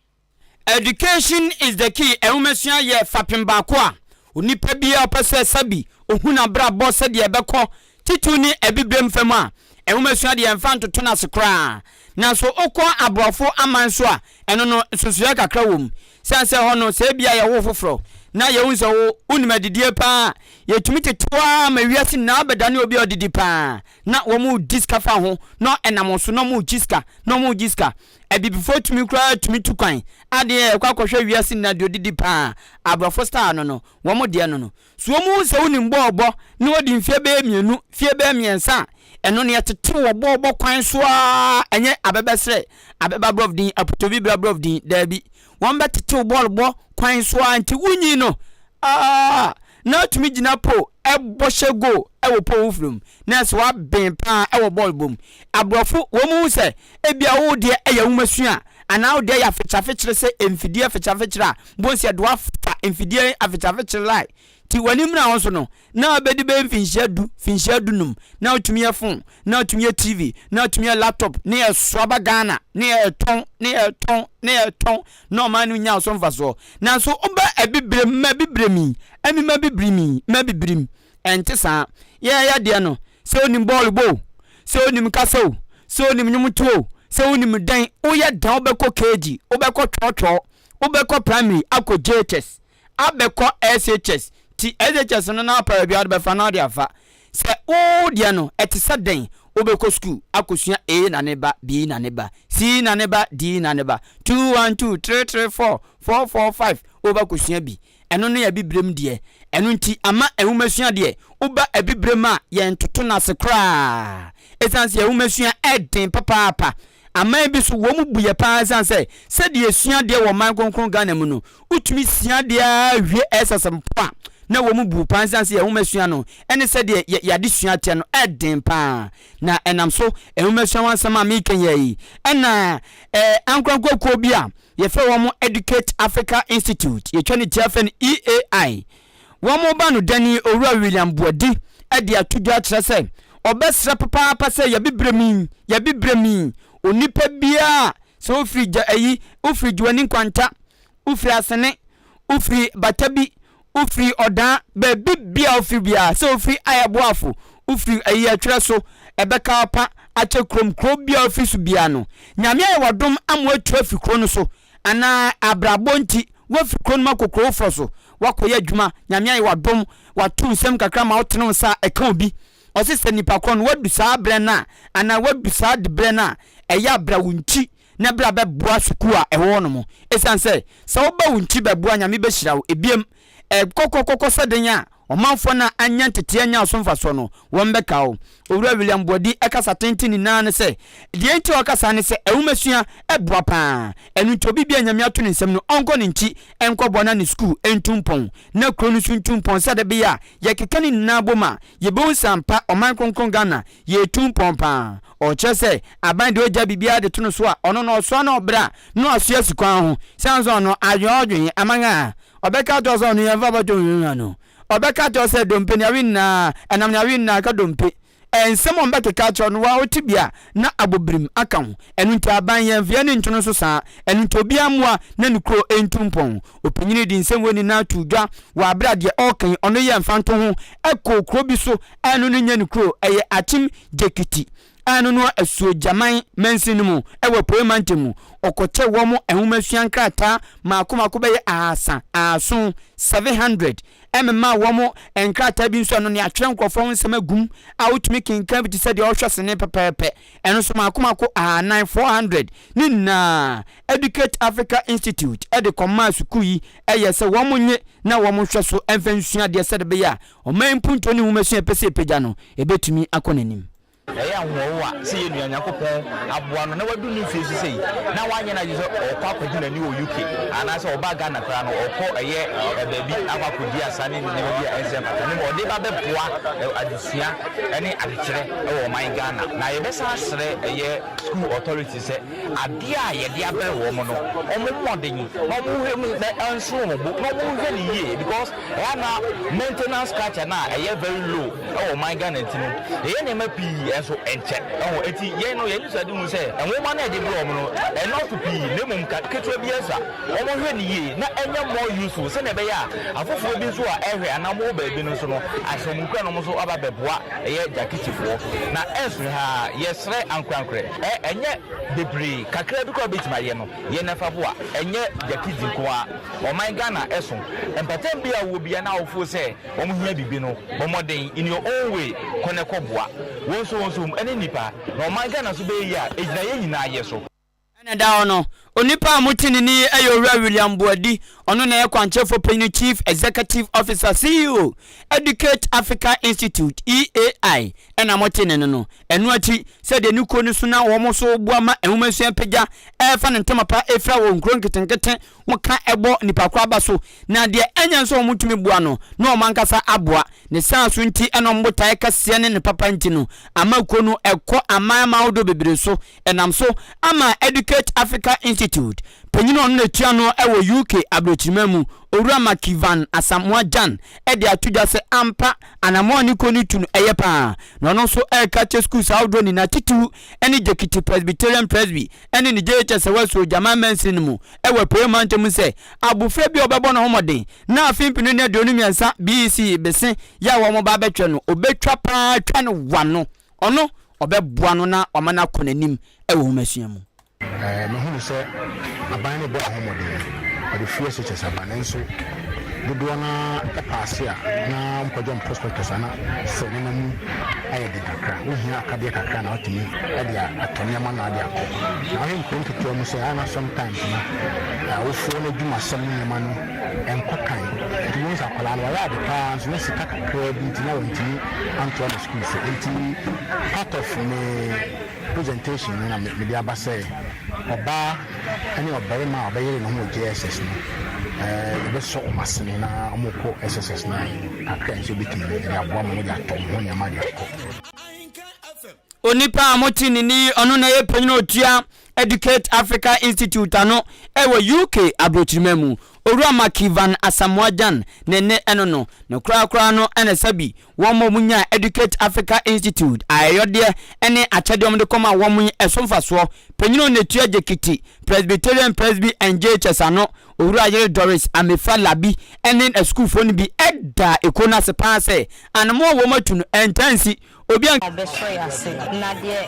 Education is the key, Nwomasua yɛ fapem baako a onipa biara a ɔpɛ sɛ sɛbi ohu n'abrabɔ sɛdeɛ ɛbɛkɔ. Titiriw ne Abibirem fam a, nwomasua deɛ yɛmfa ntoto no ase koraa. Nanso wokɔ aborɔfo aman so a, ɛno no, nsonsonoeɛ kakra wɔ mu. Esiane sɛ ɛhɔ no, sɛ ebia yɛwo wo foforɔ na yɛhu sɛ wo wonim adidie pa ara a, yɛtumi tete wo ara ma wiase nyinaa wobɛdane obi a ɔdidi pa ara. Na wɔredi sika fa ho, na ɛnam wo so na wɔregye sika, na wɔregye sika. Abibifoɔ tumi koraa tumi tu kwan adeɛ yɛkɔ akɔhwɛ wiase nyinaa deɛ ɔdidi pa ara. Aborɔfo style no no, wɔn deɛ no no. So wɔhu sɛ wonim bɔɔlbɔ na wɔadi mfeɛ bɛyɛ mmienu, mfeɛ bɛyɛ mmiɛnsa a, ɛno no yɛtete wɔ bɔɔlbɔ kwan so ara, ɛnyɛ abɛbɛsrɛ, abɛba brɔf din, aputobi bra brɔf din, daabi. Wɔbɛtete wo bɔɔlbɔ kwan so ara nti wonyin no, aa, na atumi gyina pole ɛbɔ hyɛ goal ɛwɔ pole foforɔ mu, na ɛsɛ waben paa ɛwɔ bɔɔlbɔ mu. Aborɔfo, wɔn hu sɛ ebia wo deɛ ɛyɛ nwomasua anaa wo deɛ yɛ afekyerafekyere sɛ mfidie afekyerafekyere a, bohu sɛ yɛde wo afa mfidie afekyerafekyere line. Nti w'ani mmra ho so no, na wabɛdi bɛyɛ mfinhyia du, mfinhyia dunum, na wotumi yɛ phone, na wotumi yɛ TV, na wotumi yɛ laptop, ne yɛsoa ba Ghana, ne yɛtɔn, ne yɛtɔn, ne yɛtɔn, na ɔman no nya so mfasoɔ. Nanso woba abibirem, ma abibirem yi, ɛmi ma abibirem yi, ma abibirem, ɛnte saa. Yɛn yɛ deɛ no, sɛ wonim bɔɔlo bɔ o, sɛ wonim kasa o, sɛ wonim nnwomtoɔ o, sɛ wonim dɛn, woyɛ dɛn wobɛkɔ KG, wobɛkɔ twɔtwɔ, wobɛkɔ primary akɔ JHS, abɛkɔ SHS, nti SHS no na wopɛ baabi a wode bɛfa na wode afa. Sɛ wo deɛ no ɛte sɛ dɛn, wobɛkɔ sukuu akɔsua A na ne ba, B na ne ba, C na ne ba, D na ne ba, 2, 1, 2, 3, 3, 4, 4, 4, 5, wobɛkɔsua bi. Ɛno ne Abibirem deɛ. Ɛno nti ama nwomasua deɛ, woba Abibirem a, yɛntoto no ase koraa. Ɛsiane sɛ yɛn nwomasua den papaapa. Aman bi so, wɔn bu yɛ paa ɛsiane sɛ, sɛdeɛ yɛsua adeɛ wɔ ɔman kronkron Ghana mu no, wotumi sua adeɛ ara wie SS mpo a, na wɔn bu paa ɛsiane sɛ yɛn nwomasua no ne sɛdeɛ yɛ yɛn adesua teɛ no ɛden paa. Na ɛnam so, nwomasua ho asɛm a mereka yi ɛna ɛɛ ankorankoro kuo bi a Yɛfrɛ wɔn Educate Africa Institute, yɛtwa ne tia frɛ no EAI. Wɔn ba no dani Owura William Boadi de ato dwa akyerɛ sɛ ɔbɛsrɛ papaapa sɛ yɛbebrɛ mu yi, yɛbebrɛ mu yi, onipa biara sɛ wofiri gya ayi, wofiri Dwoani Nkwanta, wofiri Asene, wofiri Batabi, wofiri Ɔdaa, baabi biara wofiri biara, sɛ wofiri Ayɛboafo, wofiri ayi Ɛtwerɛ so, ɛbɛka ɔpa akyɛ kurom, kuro biara wofiri so biara no, Nyame ayɛ w'adom ama watu afi kuro no so, anaa abrabɔ nti woafi kuro no mu akɔ kuro foforɔ so, woakɔyɛ adwuma, Nyame ayɛ w'adom, wato nsam kakra ma wotene wo nsa a ɛka obi. Ɔse sɛ nipa korɔ no wadu saa berɛ no a, anaa wadu saa diberɛ no a, ɛyɛ a bra wo nkyi na bra bɛboa sukuu a ɛwɔ hɔ nom. Esiane sɛ, sɛ woba wo nkyi bɛboa Nyame bɛhyira wo. Ebiem, ɛkɔkɔkɔkɔ sɛ den a, ɔmanfoɔ no a anya nteteɛ anya so mfasoɔ no, wɔn bɛka wo. Owura William Boadi kasa tenten nyinaa ne sɛ, deɛ enti a ɔka saa ne sɛ, nwomasua boa pa ara. Ɛno nti obi biara a Nyame ato ne nsam no, ɔnkɔ ne nkyi nkɔboa na ne sukuu ntu mpɔn, na kuro no nso ntu mpɔn sɛdeɛ ɛbɛyɛ a yɛkeka ne nyinaa bom a, yɛbɛhu sɛ ampa ɔman kronkron Ghana Yɛretu mpɔn paa. Ɔkyerɛ sɛ aban deɛ ɔgya biribiara de to no so a, ɔno no ɔsoa na ɔbrɛ a na wasoa asi kwan ho. Sane sɛ ɔno adwen ɔdwen aman a, ɔbɛka ato hɔ sɛ ɔno yɛmfa bɔtɔ nwurawura no. Ɔbɛka ato hɔ sɛ dompe ne awe nyinaa, ɛnam ne awe nyinaa ka dompe. Nsɛm a wɔbɛkeka akyerɛ no, wo ara wote bi a, na abɔbirim aka ho. Ɛno nti aban yɛmfa yɛn ani nto no so saa. Ɛno nti obiara mmoa na ne kuro ntu mpɔn. Ɔpanyini de nsɛm wei nyinaa too dwa wɔ aberɛ a deɛ ɔreka yi ɔno yɛ mfantoho kɔɔ kuro bi so a ɛno no nyɛ ne kuro, ɛyɛ Akyem Gyekiti a ɛno no Asuogyaman mansin no mu wɔ Apuei Mantam mu. Ɔkɔkyɛɛ wɔn nwomasua nkrataa mmaako mmaako bɛyɛ 307, 700, memaa wɔn nkrataa bi nso a ɛno no yɛatwerɛ nkurɔfoɔ ho nsɛm agu mu a wotumi kenkan bi te sɛ deɛ ɔrehwɛ sene pɛpɛɛpɛ. Ɛno nso mmaako mmaako ahanan, 400, ne nyinaa Educate Africa Institute de kɔmaa sukuu yi yɛ sɛ wɔn nye na wɔn nhwɛ so mfa nsua adeɛ sɛdeɛ ɛbɛyɛ a ɔman mpuntuo ne nwomasua a ɛpɛ sɛ ɛpagya no ɛbɛtumi akɔ n'anim. Ɛyɛ ahoɔhoa sɛ yɛn nua Nyankopɔn aboa no na wadu ne mfie so sei na wanyɛ n'adwene sɛ ɔrekɔ akɔgye n'ani wɔ UK anaasɛ ɔbaa Ghana koraa no ɔrekɔ ɛyɛ baabi akɔ akɔdi asa ne nneɛma bi a ɛnsɛ mfata na mmom ɔde ba bɛboa adesua ne adekyerɛ wɔ ɔman Ghana. Na yɛbɛsan asrɛ ɛyɛ school authorities sɛ adeɛ a yɛde abrɛ wɔn no wɔn mmɔden na wɔnhwɛ mu na ɛnso wɔn bo na wɔnhwɛ no yie because ɛyɛ a na maintenance culture no a ɛyɛ very low wɔ ɔman Ghana nti no yɛyɛ nneɛma pii. nso ɛnkyɛ. Ɛho enti yɛn no yɛn anisoadehu sɛ nwoma no a yɛde brɛ wɔn no ɛnnɔɔso pii na mmom ka ketewa bi ara sua. Wɔnhwɛ no yie na ɛnyɛ more useful sɛnea ɛbɛyɛ a afoforɔ bi nso a ɛrehwɛ anaa wɔwɔ baabi no nso no ahyɛ wɔn nkuran na wɔn nso aba abɛboa ɛyɛ Gyakitifoɔ. Na ɛnsono ha ara, yɛsrɛ ankorankorɛ, ɛ ɛnyɛ bebree, kakra bi koraa a wobɛtumi ayɛ no, yɛ na fa boa. Ɛnyɛ Gyakiti nko ara, ɔman Ghana ɛso. Mpɔtam biara a wowɔ biara na wofeel sɛ wɔhia biribi no, bɔ mmɔden in your own way kɔ na kɔ boa. Wo nso wo nso ɛne nnipa, na ɔman Ghana nso bɛyɛ yie a, ɛgyina yɛn nyinaa yɛ so. Ɛna da hɔ no, onipa a mote ne nne yi yɛ Owura William Boadi, ɔno na ɛyɛ kwankyerɛfoɔ panyin Chief Executive Officer, CEO, Educate Africa Institute, EAI, ɛna mote ne no no. Ɛno akyi, sɛdeɛ ne kuo no so na wɔn nso boa ma nwomasua pagya ɛrefa ne ntama pa ɛfira wɔ nkuro nketenkete ho ka ɛbɔ nnipa korɔ aba so, na deɛ ɛnyɛ nso wɔn tumi boa no na wɔn ankasa aboa. Ne saa so nti ɛna wɔn botaeɛ kɛseɛ ne ne papa nti no ama kuo no ɛkɔ aman aman ahodoɔ bebree so. Ɛnam so ama Educate Africa Institute panyin a ɔno na ɛtua ano wɔ UK aburokyiriman mu, Owura McIvan Asamoah Gyan de ato dwa sɛ ampa anammɔn a ne kuo no tu no ɛyɛ paa na ɔno nso reka akyerɛ schools ahodoɔ nyinaa titiriw ne Gyekiti Presbyterian Presby ne ne JHS a ɛwɔ Asuogyaman mansini no mu wɔ Apueeɛ mantam mu sɛ abofra bi a ɔbɛbɔ ne ho mmɔden na afe mpenu ne 23 BEC bese yɛ a wɔn ba abɛtwerɛ no ɔbɛtwa paa twa no wa no Ɔno, ɔbɛboa no na wama no akɔ n'anim wɔ nwomasua mu. Mehunu sɛ aban no rebɔ ne ho mmɔden, ɔde free SHS aba nanso dodoɔ no ara paase a na wɔkɔgye wɔn prospectus a na sɛ nneɛma mu ayɛ den kakra, wohia akadeɛ kakra na woatumi de atɔ nneɛma na ade akɔ. Na wohwɛ nkuro nketewa mu sɛ a na sometimes no awofoɔ no adwumasɛm ne nneɛma no ɛnkɔ kan nti wobɛhu sɛ akwadaa no wayɛ ade paa nso na sika kakraa bi nti na wantumi antoa ne sukuu so. Nti part of me presentation no na mede aba sɛ ɔbaa ne ɔbarima a ɔbɛyere ne ho wɔ JSS no yɛbɛsɔ wɔn asene na wɔkɔ SSS no kakra nso bɛtumi no yɛde aboa ma wɔde atɔ wɔn ho nneɛma de akɔ. Onipa a mote ne nne yi, ɔno na ɛyɛ panyin a ɔtua Educate Africa Institute ano wɔ UK aburokyirima mu, Owura Makivan Asamoah Gyan ne nne ɛno no. Ne korakora no na sɛbi wɔn a wɔnyaa Educate Africa Institute ayɛyɔdeɛ ne akyɛdeɛ wɔde kɔmaa wɔn yi ɛso mfasoɔ. Panyin a ɔna tua Gyekiti Presbyterian Presby and JHS ano, Owura yere Doris Amefa Labi ne asukuufoɔ no bi da ekuo no ase paa sɛ anammɔn a wɔatu no ɛntaa nsi obi a Ɔbɛsɔ yɛn ase. Na deɛ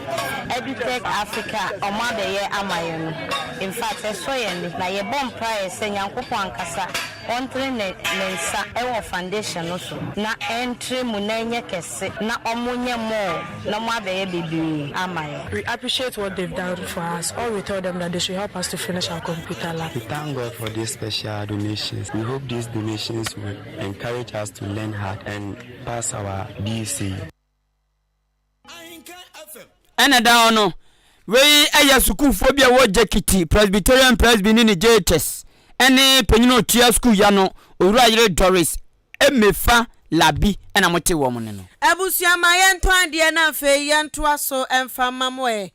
Edutech Africa ɔmo abɛyɛ ama yɛn no, infact ɛsɔ yɛn ani. Na yɛbɔ mpraeɛ sɛ Nyankopɔn ankasa ɔntene ne ne nsa wɔ foundation no so na ɛntrɛ mu na ɛnyɛ kɛse na ɔmo nyɛ more na ɔmo abɛyɛ bebree ama yɛn. We appreciate what they've done for us, all we tell them that they should help us to finish our computer lab. We thank God for these special donations. We hope these donations will encourage us to learn hard and pass our BEC. Ɛna da hɔ no, wei yɛ sukuufoɔ bi a ɛwɔ Gyekiti Presbyterian Presby ne ne JHS ne panyin a ɔtua sukuu ya no, Owura yere Doris Emefa Labi na mote wɔn nne no. Abusua ma yɛntɔ adeɛ na afei yɛntoa so mfa mma mo ɛ.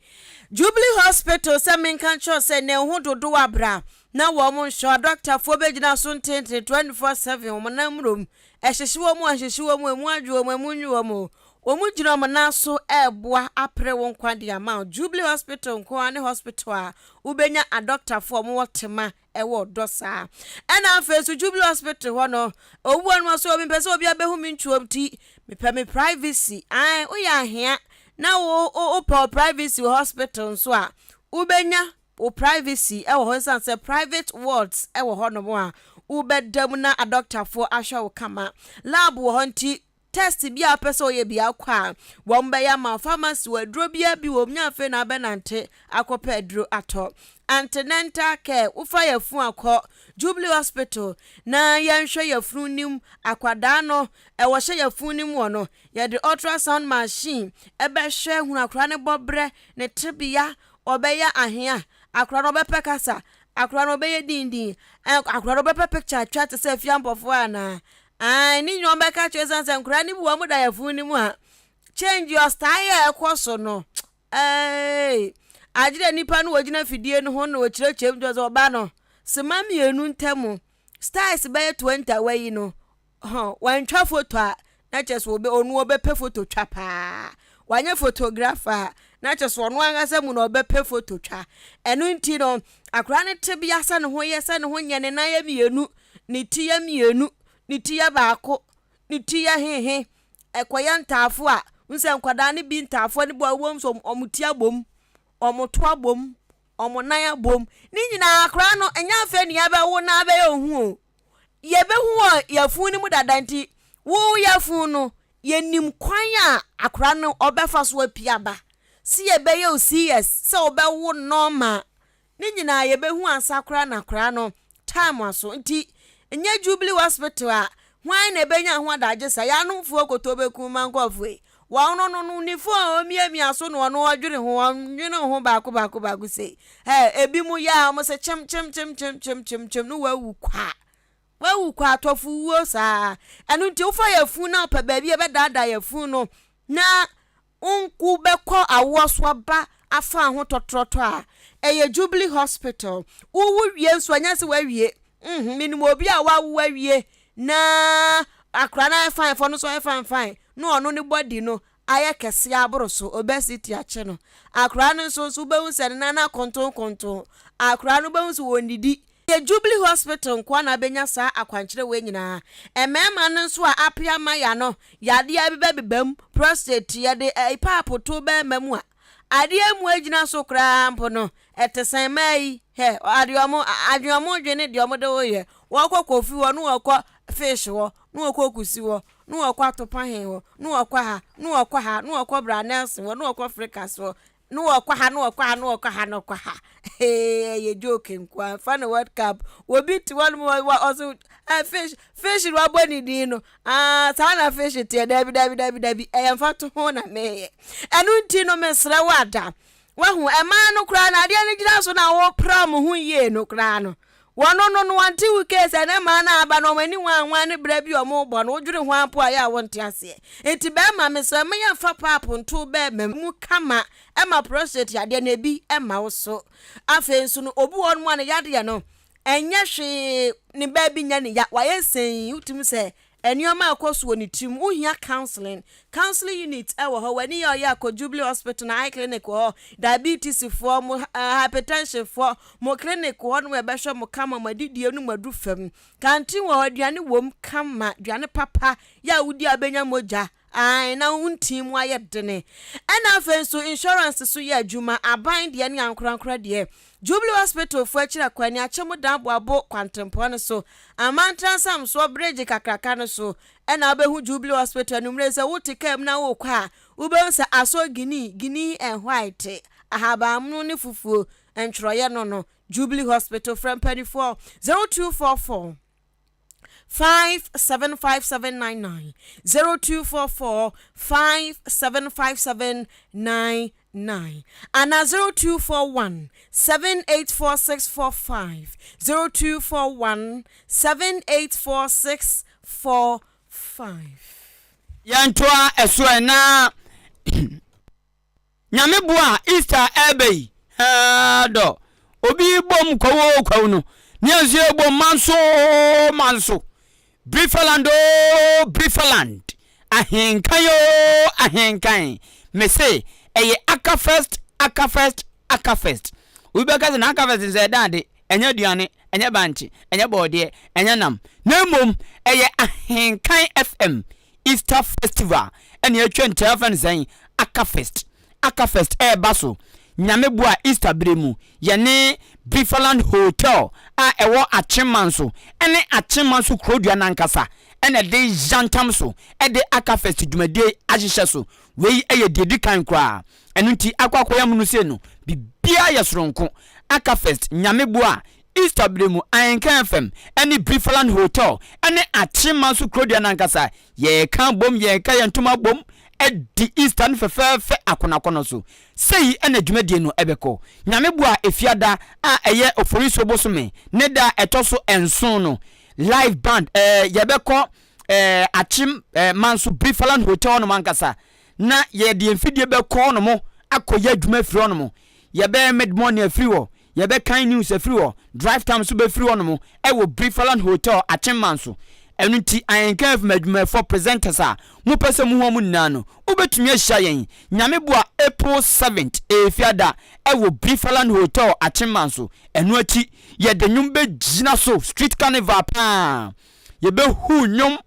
Jubilee Hospital sɛ menka nkyerɛ wo sɛ nɛ wo ho dodow a bra na wɔn nhwɛ wo. Adɔktafoɔ bɛgyina so ntenten 24/7 wɔn nan mmrom Ɛhyehye wɔn o, ɛnhyehye wɔn o, emu adwo wɔn o, emu nnwo wɔn o, wɔgyina wɔn nan so reboa apere wo nkwa de ama wo. Jubilee Hospital nko ara ne hospital a wobɛnya adɔktafoɔ a wɔwɔ tema wɔ ɔdɔ saa. Ɛna afei nso Jubilee Hospital hɔ no, obi wɔ no ɔsɛ mepɛ sɛ obi abɛhu me ntwom ti, mepɛ me privacy. Ae, woyɛ ahea na wo wopɛ wo privacy wɔ hospital nso a, wobɛnya wo privacy wɔ hɔ esiane sɛ private wards wɔ hɔnom a wobɛda mu na adɔktafoɔ ahwɛ wo kama. Lab wɔ hɔ nti test bi a wopɛ sɛ woyɛ bi akɔ a wɔn bɛyɛ ama wo. Pharmacy wɔ aduro biara bi wɔ mu nyɛ afei na abɛnante akɔpɛ aduro atɔ. Antenatal care wofa yafunu akɔ Jubilee Hospital na yɛnhwɛ yafunu nim akwadaa no ɛwɔ hyɛ yafunu nim wɔ no yɛde ultrasound machine ɛbɛhwɛ hunu akwadaa no bɔbrɛ ne tebea ɔbɛyɛ ahea, akora no ɔbɛpɛ kasa, akora no ɔbɛyɛ dindin, akora no ɔbɛpɛ picture atwa te sɛ afia mpɔfoɔ anaa? Ae, ne nyinaa ɔbɛka kyerɛ sane sɛ nkora no bi wɔn da yafunu no mu a, change your style a ɛkɔ so no, ee, agyerɛ nipa no wɔgyina fidie no ho na wɔkyerɛkyerɛ mu sɛ ɔba no, sema mmienu ntam, styles bɛyɛ 20 a wayi no, Huh, wantwa foto a, na kyerɛ sɛ ɔbɛ, ɔno ɔbɛpɛ foto twa paa. Wanyɛ photographer a, na kyerɛ sɛ ɔno ankasa mu na ɔbɛpɛ photo twa. Ɛno nti no, akwadaa no tebea sɛ ne ho yɛ sɛ ne ho nyɛ, ne nan yɛ mmienu, ne ti yɛ mmienu, ne ti yɛ baako, ne ti yɛ hehe, ɛkɔyɛ ntaafo a, wohu sɛ nkwadaa no bi ntaafoɔ no bi wɔ hɔ wobɛhu sɛ wɔn ti abom, wɔn to abom, wɔn nan abom. Ne nyinaa akwadaa no, ɛnyɛ afei na yɛabɛwo na abɛyɛ ohu o. Yɛbɛhu wɔ yafunu no mu dada nti, wo yafunu no, yɛnim kwan a akwadaa no ɔbɛfa so apue aba. Sɛ yɛbɛyɛ wo CS, sɛ wobɛwo normal, Ne nyinaa yɛbɛhu ansa koraa na koraa no time aso nti nyɛ Jubilee hospital a hwan na ɛbɛnya ho adagye sa yɛanomfoɔ koto bɛku ma nkurɔfoɔ yi wɔn no no no ne phone a ɔmiamia so na ɔno ɔdwene ho ɔnwene ho baako baako baako sei ɛ ebi mu yɛ a wɔn sɛ kyem kyem kyem kyem kyem kyem kyem no wawu kwa wawu kwa atɔfo wuo saa ɛno nti wofa yɛ fun na ɔpɛ baabi a ɛbɛdaadaa yɛ fun no na Wo bɛkɔ awoɔ so aba afa ho tɔtrɔtɔ a, ɛyɛ Jubilee Hospital. Wowo wie nso ɛnyɛ sɛ woawie. Mm, menim obi a wawo awie na akora no ayɛ fine, fɔ no nso ayɛ fine fine, na ɔno ne body no ayɛ kɛseɛ aboro so, obesity akye no. Akora no nso nso wobɛhu sɛ ne nan akontonkonton. Akora no wobɛhu sɛ wɔnnidi. Ɛyɛ Jubilee Hospital nkoa na abɛnya saa akwankyerɛ wei nyinaa. Mmarima no nso a apea ma ya no, yadeɛ abebabeba mu, prostate, yɛde pipe to barima mu a, adeɛ mu agyina so koraa mpo no, ɛte sɛn mmaa yi, hɛ, adeɛ ɔmo, adwene ɔmo dwe ne deɛ ɔmo de woyɛ, wɔkɔ kofi hɔ, ne wɔkɔ fish hɔ, ne wɔkɔ kusi hɔ, ne wɔkɔ atopahen hɔ, ne wɔkɔ ha, ne wɔkɔ ha, ne wɔkɔ bra Nelson hɔ, ne wɔkɔ Frikas hɔ, Ne wɔkɔ ha ne wɔkɔ ha ne wɔkɔ ha ne wɔkɔ ha ee ɛyɛ joke nkoa fa ne world cup obi te hɔ nom ɔso ɛ fish fish na wabɔ ne din no aa saa na fish teɛ dabi dabi dabi dabi ɛyɛ mfa to ho na meyɛ ɛno nti no mesrɛ wo ada wahu ɛmaa no koraa na adeɛ no gyina so na wɔpra mo ho yie no koraa no Wɔno no no wɔnte wo case ɛnɛ mmaa no aba no wɔn ani nwanwan ne berɛ bi wɔn bɔ no wodwene ho ampo a yɛ a wonte aseɛ nti bɛɛma mesrɛ mo yɛnfa paap nto bɛɛma mu kama ɛma prostate yadeɛ no ebi ɛma wo so afei nso no obi wɔ nom a ne yadeɛ no ɛnyɛ hwee ne baabi nyɛ ne ya wayɛ sɛn wotumi sɛ Nneɛma a ɛkɔ so wɔ ne tirim. Wohia counseling. Counseling unit wɔ hɔ. W'ani yɛ ɔyɛ a, kɔ Jubilee Hospital na eye clinic wɔ hɔ. Diabetes foɔ, mo hypertension foɔ, mo clinic wɔ hɔ nom yɛbɛhwɛ mo kama, mo adidie no mo adu fam. Canteen wɔ hɔ, aduane wɔ mu kama, aduane papa yɛ a wodi a wobɛnya mogya. Ae, na wo ntin mu ayɛ dene. Ɛna afei nso insurance so yɛ adwuma, aban deɛ ne ankorankora deɛ. Jubilee Hospital foɔ akyiri akwan ni, Akyem Dan Boabo kwantempɔn no so, Amantra Nsamsoɔ bridge kakraka no so ɛna wobɛhu Jubilee Hospital anwumerɛ yi. Sɛ wote kaa mu na worekɔ a, wobɛhu sɛ asɔ guinea, guinea and white, ahabanmono ne fufuo ntwerɛeɛ no no. Jubilee Hospital frɛ mpaninfoɔ 0244. 575799 0244 575799 anaa 0241 784645 0241 784645. Yɛntoa ɛso ɛ na Nyame boa a Easter ɛɛba yi haa dɔ obi bom kwawu oo kwawu no ne yɛn nso yɛbom manso oo manso Brifaland oo Brifaland ahenkan oo ahenkan mese ɛyɛ Aka first Aka first Aka first obi bɛka sɛ na Aka first nso ɛda ade ɛnyɛ aduane ɛnyɛ bankye ɛnyɛ bɔɔdeɛ ɛnyɛ nam na mmom ɛyɛ ahenkan FM Easter festival ɛna atwa nti afɛ no sɛn Aka fest Aka fest ɛɛba so Nyame boa Easter bere mu yɛne Bifaland Hotel a ɛwɔ Akyemanso ɛne Akyemanso kurodua no ankasa ɛna ɛde yantam so ɛde Aka fest dwumadie ahyehyɛ so wei ɛyɛ deɛ ɛdi kan koraa ɛno nti akɔ akɔyɛ amono sei no biribiara yɛ soronko Aka fest Nyame boa Easter bere mu, Ahenka FM ne Brifaland Hotel ne Akyema nso kurodua no ankasa, yɛreka abom, yɛreka yɛn ntoma abom adi Easter no fɛfɛɛfɛ akɔnɔakɔnɔ so. Sei na dwumadie no bɛkɔ. Nyame boa a Efiada a ɛyɛ Oforisuo bosome ne da a ɛtɔ so nson no, live band, eh, yɛbɛkɔ eh, Akyem eh, Manso Brifaland Hotel nom ankasa na yɛde yɛn mfidie bɛkɔ hɔnom akɔyɛ adwuma afiri hɔnom. Yɛbɛyɛ mid morning afiri hɔ, yɛbɛkan news afiri hɔ, drive time nso bɛfiri hɔnom wɔ Brifaland Hotel Akyemman so. Ɛno nti Ahenka FM adwumayɛfoɔ presenters a mopɛ sɛ mohu wɔn nyinaa no, wobɛtumi ahyia yɛn Nyame boa April 7th, Efiada, ɛwɔ Brifaland Hotel Akyemman so. Ɛno akyi yɛde nnwom bɛgyina so, street carnival paa. Yɛbɛhu nnwom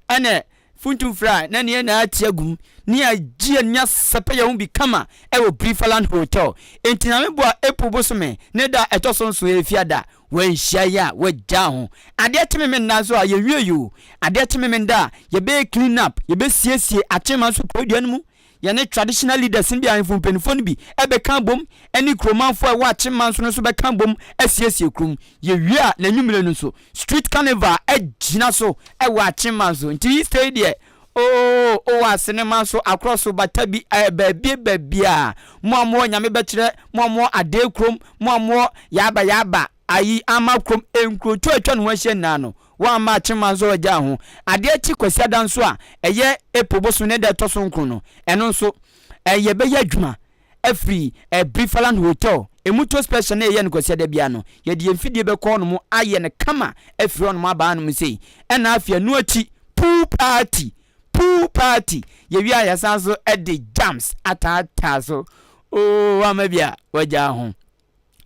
ɛna funtum fra na ne yɛn ate agum ne yɛagye yɛn ani asɛpɛ yɛn ho bi kama ɛwɔ Brifaland Hotel. Enti Nyame boa April bosome ne da a ɛtɔ so nson Efiada, Wanhyia yɛ a, wagyaa ho. Adeɛ kye Memenda nso a, yɛnwie yoo. Adeɛ kye Memenda a, yɛbɛyɛ clean up, yɛbɛsiesie Akyema nso kurodua no mu. Yɛne traditional leaders no bi, ahemfo mpanimfoɔ no bi bɛka abom, ɛne kuromanfoɔ a ɛwɔ Akyema nso no nso bɛka abom asiesie kurom. Yɛwie a, n'anwummere no nso, street carnival agyina so wɔ Akyema nso. Nti Easter yi deɛ, Oo, o asenema nso akorɔ so bata bi ɛɛ baabie baabiaa mo a mowɔ nyame bɛkyerɛ mo a mowɔ adee kurom mo a mowɔ yaaba yaaba ayi ama kurom nkurotu a atwa ne ho ahyia nyinaa no wɔamma akyema nso agyaa ho adeɛ kye kwasiada nso a ɛyɛ April bosom ne da ɛtɔ so nkron no ɛno nso ɛyɛ bɛyɛ adwuma afiri eh, Brifaland Hotel, emu to special na yɛyɛ no Kwasiada biara no, yɛde yɛn mfidie bɛkɔ hɔnom ayɛ no kama afiri hɔnom aba hanom sei. Ɛna afei ɛno akyi, pool party, pool party, yɛwie a yɛsan so de jams ataataa so. Oo, wamma bi a, wagyaa ho.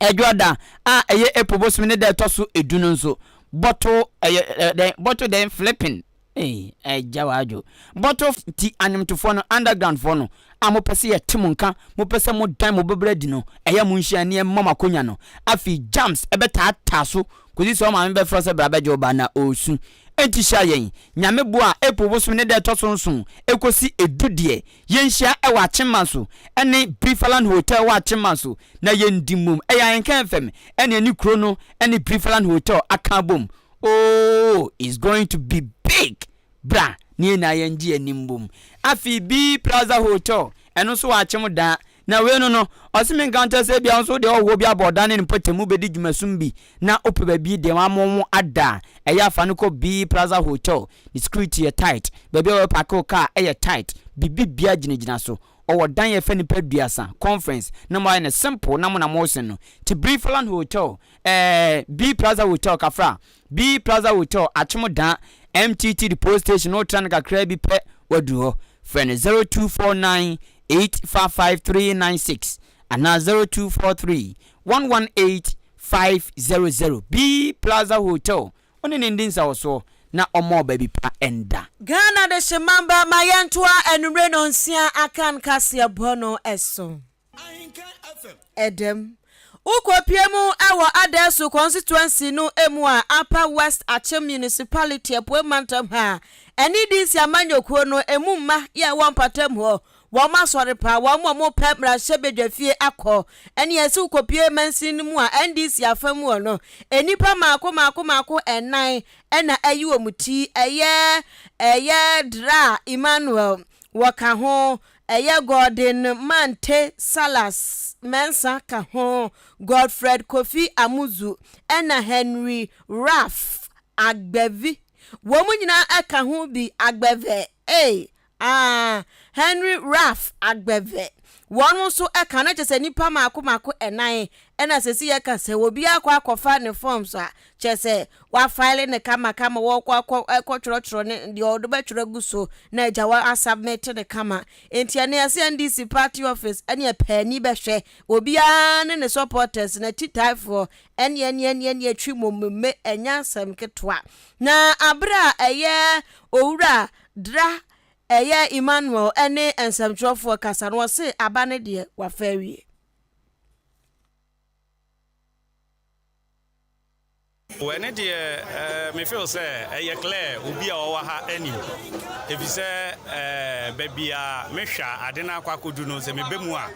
Ɛdwoada a ɛyɛ April bosome ne da ɛtɔ so edu no nso, bottle ɛyɛ dɛn bottle dɛn flipping ee ɛgya w'adwo bottle ti anwomtofoɔ no underground foɔ no a mopɛ sɛ yɛte mo nka mopɛ sɛ modan mo bɛbrɛ adi no ɛyɛ mo nhyia ne ɛmmɔ mo akonya no afei jams ɛbɛtaataa so kɔsi sɛ ɔmaame bɛfrɛ sɛ bra bɛgye wo ba na ɔresu enti hyia yɛn nyame boa April bosome ne da ɛtɔ so nson ɛkɔsi edu deɛ Yɛnhyia wɔ Akyemmanso ne Brifaland Hotel wɔ Akyemmanso na yɛndi mmom. Ɛyɛ Ahenka FM ɛne ɛne kuro no ne Brifaland Hotel aka abom. Oh, it's going to be big! Bra na yɛn nyinaa yɛngye yɛn ani mbom. Afei B Plaza Hotel, ɛno nso wɔ Akyem daa. Na wei no no, ɔse menka nkyerɛ sɛ ebia wo nso wode ɔhoɔ bi abɔ ɔdan ne ne mpɔtam wobɛdi dwumasum bi na wopɛ baabi deɛ wɔama wo ada a, ɛyɛ a fa no kɔ B Plaza Hotel. Ne security yɛ tight, baabi a wɔbɛpaake wo car yɛ tight, biribi biara gyinagyina so. Ɔwɔ dan a ɛfa nnipa aduasa, conference, na moayɛ no simple na mo na moresen no. Nti Brifaland Hotel, eh, B Plaza Hotel, Kafra, B Plaza Hotel, Akyem Dan, MTT Depot Station, wotra no kakraa bi pɛ, woaduru hɔ. Frɛ no 0249 855 396 anaa 0243 118 500. B Plaza Hotel, Wo ne no ndi nsawɔsoɔ na ɔmma wo baabi pa nda. Ghana Dehyemma Mma ma yɛntoa anwummere nnɔnsia Akan kaseɛbɔ no so. Ɛdɛm. Wokɔpue mu wɔ Adɛso constituency no mu a Upper West Akyem Municipality Apuei Mantam ha a ɛne DC amanyɔkuo no ɛmu mma yɛ ɛwɔ mpatam hɔ Wɔn asɔre pa, wɔn a wɔpɛ mmarahyɛbadwafie akɔ, ɛne ɛsɛ wokɔpue mansin no mu a NDC afa mu hɔ no, nnipa mmaako mmaako mmaako nnan na ayi wɔn ti, ɛyɛ ɛyɛ Dra Emmanuel, wɔka ho, ɛyɛ Gordon Mante Salas Mensah ka ho, Godfred Kofi Amuzu, ɛna Henry Ralph Agbevi, wɔn nyinaa ka ho bi, Agbeve, ei, Ah, Henry Ralph Agbeve, wɔn nso ka na kyerɛ sɛ nnipa mmaako mmaako nnan ɛna sɛsi yɛka sɛ obiara akɔ akɔfa ne forms a kyerɛ sɛ wafaele ne kamakama wɔkɔ akɔ ɛkɔtwerɛtwerɛ ne deɛ ɔde bɛtwerɛ agu so na agya wa asubmit ne kama nti ɛne ɛsɛ NDC party office ɛne ɛpɛani bɛhwɛ obiara ne ne supporters na titaifoɔ ɛne ɛne ɛne ɛne atwi mɔmeme ɛnyɛ asɛm ketewa na abere a ɛyɛ owura Dra ɛyɛ Emmanuel ne nsɛmtwerɛfoɔ kasa no ɔse aba no deɛ wafa awie. Ɛno deɛ me feel sɛ ɛyɛ clear obi a ɔwɔ ha anim efisɛ baabi a mehwɛ a ade no akɔ akɔdu no sɛ meba mu a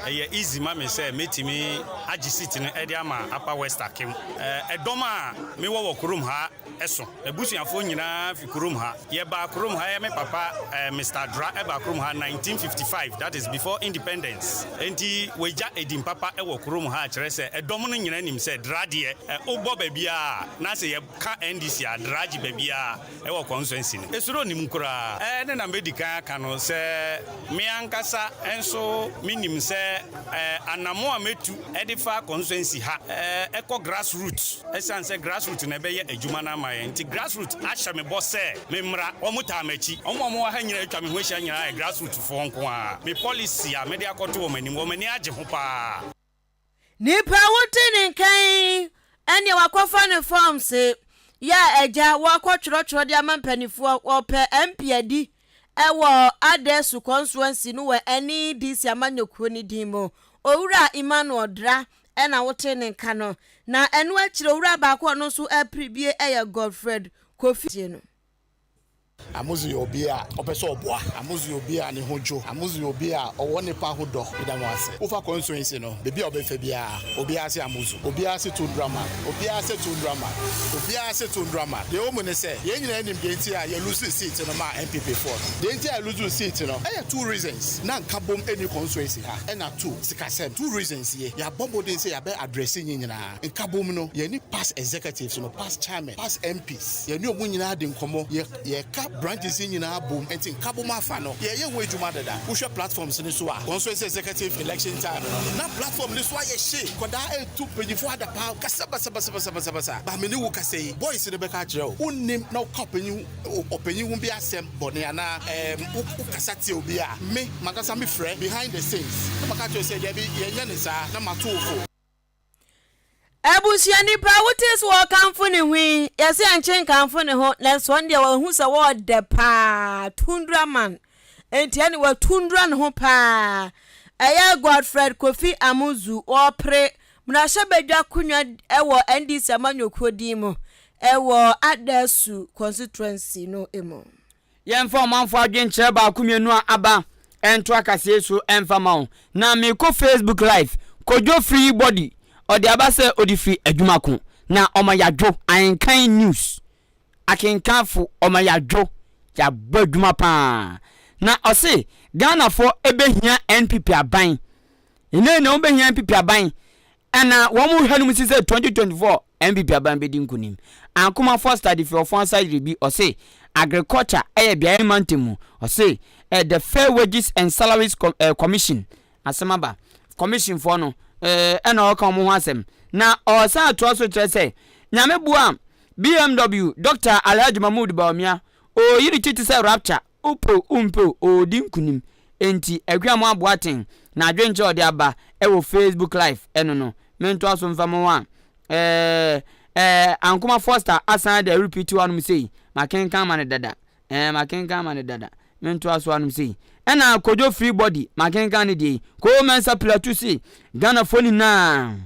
ɛyɛ easy ma me sɛ mɛtumi agye seat no de ama Upper West Akim. Ɛdɔm a mewɔ wɔ kurom ha so. M'abusuafoɔ nyinaa fi kurom ha. Yɛbaa kurom ha, ɛyɛ me papa eh, Mister Dra baa kurom ha 1955, that is before independence. Enti wagya edin papa wɔ kurom ha kyerɛ sɛ ɛdɔm no nyinaa nim sɛ Dra deɛ eh, wobɔ baabiara a, na sɛ yɛka NDC a, Dra gye baabiara wɔ constituency no. Esuro nni mu koraa. Ɛne na mɛdi kan aka no sɛ me ankasa nso menim sɛ. Sɛ anamo a mɛtu de fa constituency ha ɛkɔ grass root, ɛsiane sɛ grass root na ɛbɛyɛ adwuma no ama yɛn, nti grass root ahyɛ me bɔ sɛ memmra. Wɔn taa m'akyi. Wɔn a wɔwɔ ha nyinaa atwa me ho ahyia nyinaa yɛ grass root foɔ nko ara. Me policy a mede akɔto wɔn anim, wɔn ani agye ho paa. Nipa a wote ne nka yi ɛneɛ wakɔfa ne forms yɛ a agya wɔakɔtwerɛtwerɛ de ama mpanifoɔ, wɔpɛ MP adi wɔ Adesu constituency no wɔ NEDC amanyɔkuo no din mu. Owura Emmanuel Dra na wote ne nka no. Na ɛno akyire owura baako a ɔno nso repere bie yɛ Godfred Kofi. Tie no. Amuzu yɛ obi a ɔpɛ sɛ ɔboa. Amuzu yɛ obi a ne ho dwo. Amuzu yɛ obi a ɔwɔ nnipa ho dɔ. Meda mo ase. Wofa constituency no, baabi a wobɛfa biara, obiara se Amuzu. Obiara se Tundraman. Obiara se Tundraman. Obiara se Tundraman. Deɛ ɛwɔ mu ne sɛ, yɛn nyinaa nim deɛ nti a yɛ lose seat no maa NPP foɔ no. Deɛ nti a yɛ lose seat no, ɛyɛ two reasons. Na nkabom nni constituency ha, ɛna two, sikasɛm. Two reasons ye. Yɛabɔ mmɔden sɛ yɛabɛ address ne nyinaa. Nkabom no, yɛne past executives no, past chairmen, past MPs, yɛne wɔn nyinaa di nkɔmmɔ. Yɛ, yɛka branches yi nyinaa bom. Nti nkabom afa no, yɛreyɛ ho adwuma dada. Wohwɛ platforms no so a, constituency executive election time no, na platform no so ayɛ hye. Nkwadaa retu mpanyinfoɔ adapaa, kasa basabasabasabasa. But me ne wo kasa yi, boys no bɛka akyerɛ wo. Wonnim na woka ɔpanyin ho, ɔpanyin ho bi asɛm bɔne anaa ɛɛm, wo, wokasa tia obi a, me, m'ankasa mefrɛ behind the scenes na maka akyerɛ wo sɛ, dabi, yɛnyɛ no saa, na mato wo fo. Abusua nipa a wote sɛ wɔrekamfo ne ho yi, yɛse ɛnkye nkamfo ne ho, nanso ɔno deɛ wahu sɛ wɔɔdɛ paa, tundra man. Enti ɛne watundra ne ho paa. Ɛyɛ Godfred Kofi Amuzu, ɔrepere mmarahyɛbadwa akonnwa wɔ NDC amanyɔkuo din mu wɔ Adasu constituency no mu. Yɛmfa ɔmanfoɔ adwenkyerɛ baako mmienu a aba nto akaseɛ so mfa ma wo. Na mekɔ Facebook live, Kojo Free Body, ɔde aba sɛ ɔde firi adwuma ko na ɔma yadwo, Ahenkan News akenkanfo ɔma yadwo, yɛabɔ adwuma paa. Na ɔse Ghanafoɔ ɛbɛhia NPP aban, ɛnɛ na wɔbɛhia NPP aban Ɛna wɔn hwɛ no mu si sɛ 2024 NPP aban bɛdi nkunim. Ankoma Foster de fi Ɔfɔn Asayere bi ɔse agriculture ɛyɛ beaeɛ mantam mu ɔse eh, the Fair Wages and Salaries Com eh, Commission asɛm aba commission foɔ no eh, ɛna ɔka wɔn ho asɛm na ɔsan atoa so kyerɛ sɛ Nyame boa BMW Dr. Alhaji Mahmood Bawumia ɔyi ne ti te sɛ rapture Wopɛ o, wompɛ o, ɔredi nkunim. Enti Akuamoah Boateng n'adwenkyerɛ a ɔde aba wɔ Facebook Live no no, mentoa so mfa ma wo a, ɛɛ, ɛɛ, Ankoma Foster asan de arepeat hɔ anom sei, makenkan ama no dada, ɛɛ, makenkan ama no dada, mentoa so anom sei. Ɛna Kojo Free Body, makenkan ne deɛ yi, Koo Mensah Plateau se, Ghanafoɔ nyinaa.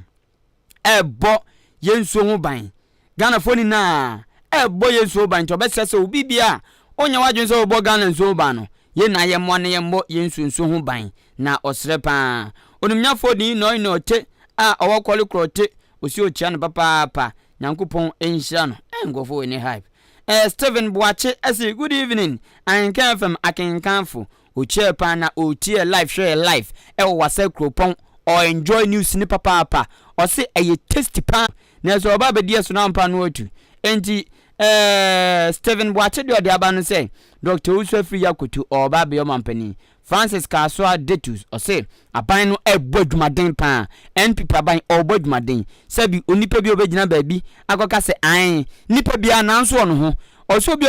ɛrebɔ yɛn nsuo ho ban. Ghanafoɔ nyinaa ɛrebɔ yɛn nsuo ho ban nti ɔbɛsrɛ sɛ obi bia a ɔnyɛ w'adwene sɛ ɔbɔ Ghana nsuo ho ban no, yɛn nyinaa yɛmmoa na yɛmmɔ yɛn nsuo nsuo ho ban na ɔsrɛ paa. Onimnyafoɔ din Noi Norte a ɔwɔ Kɔle Korɔte ɔsi ɔkyia no papaapa Nyankopɔn nhyira no. Eh nkurɔfoɔ wei ne hype. Eh Stephen Boakye ɛse good evening Ahenka FM akenkanfo Ɔkyiaa paa na ɔtiee live hwɛɛ live ɛwɔ wasa kuropɔn ɔ enjoy news no papaapa ɔse ɛyɛ tasty paa nanso ɔba abɛdi ɛso no ampa no atu enti ɛɛ Stephen Boakye deɛ ɔde aba no sɛ Doctor Owusu Afriyie Akoto ɔɔba abɛyɛ ɔmampanin Francis Kasoa Detus ɔse aban no ɛɛbɔ adwumaden paa NPP aban ɔɔbɔ adwumaden sɛbi onipa bi ɔbɛgyina baabi akɔka sɛ ae nipa biara nanso ɔno ho ɔsɛ obi a ɔbɛ.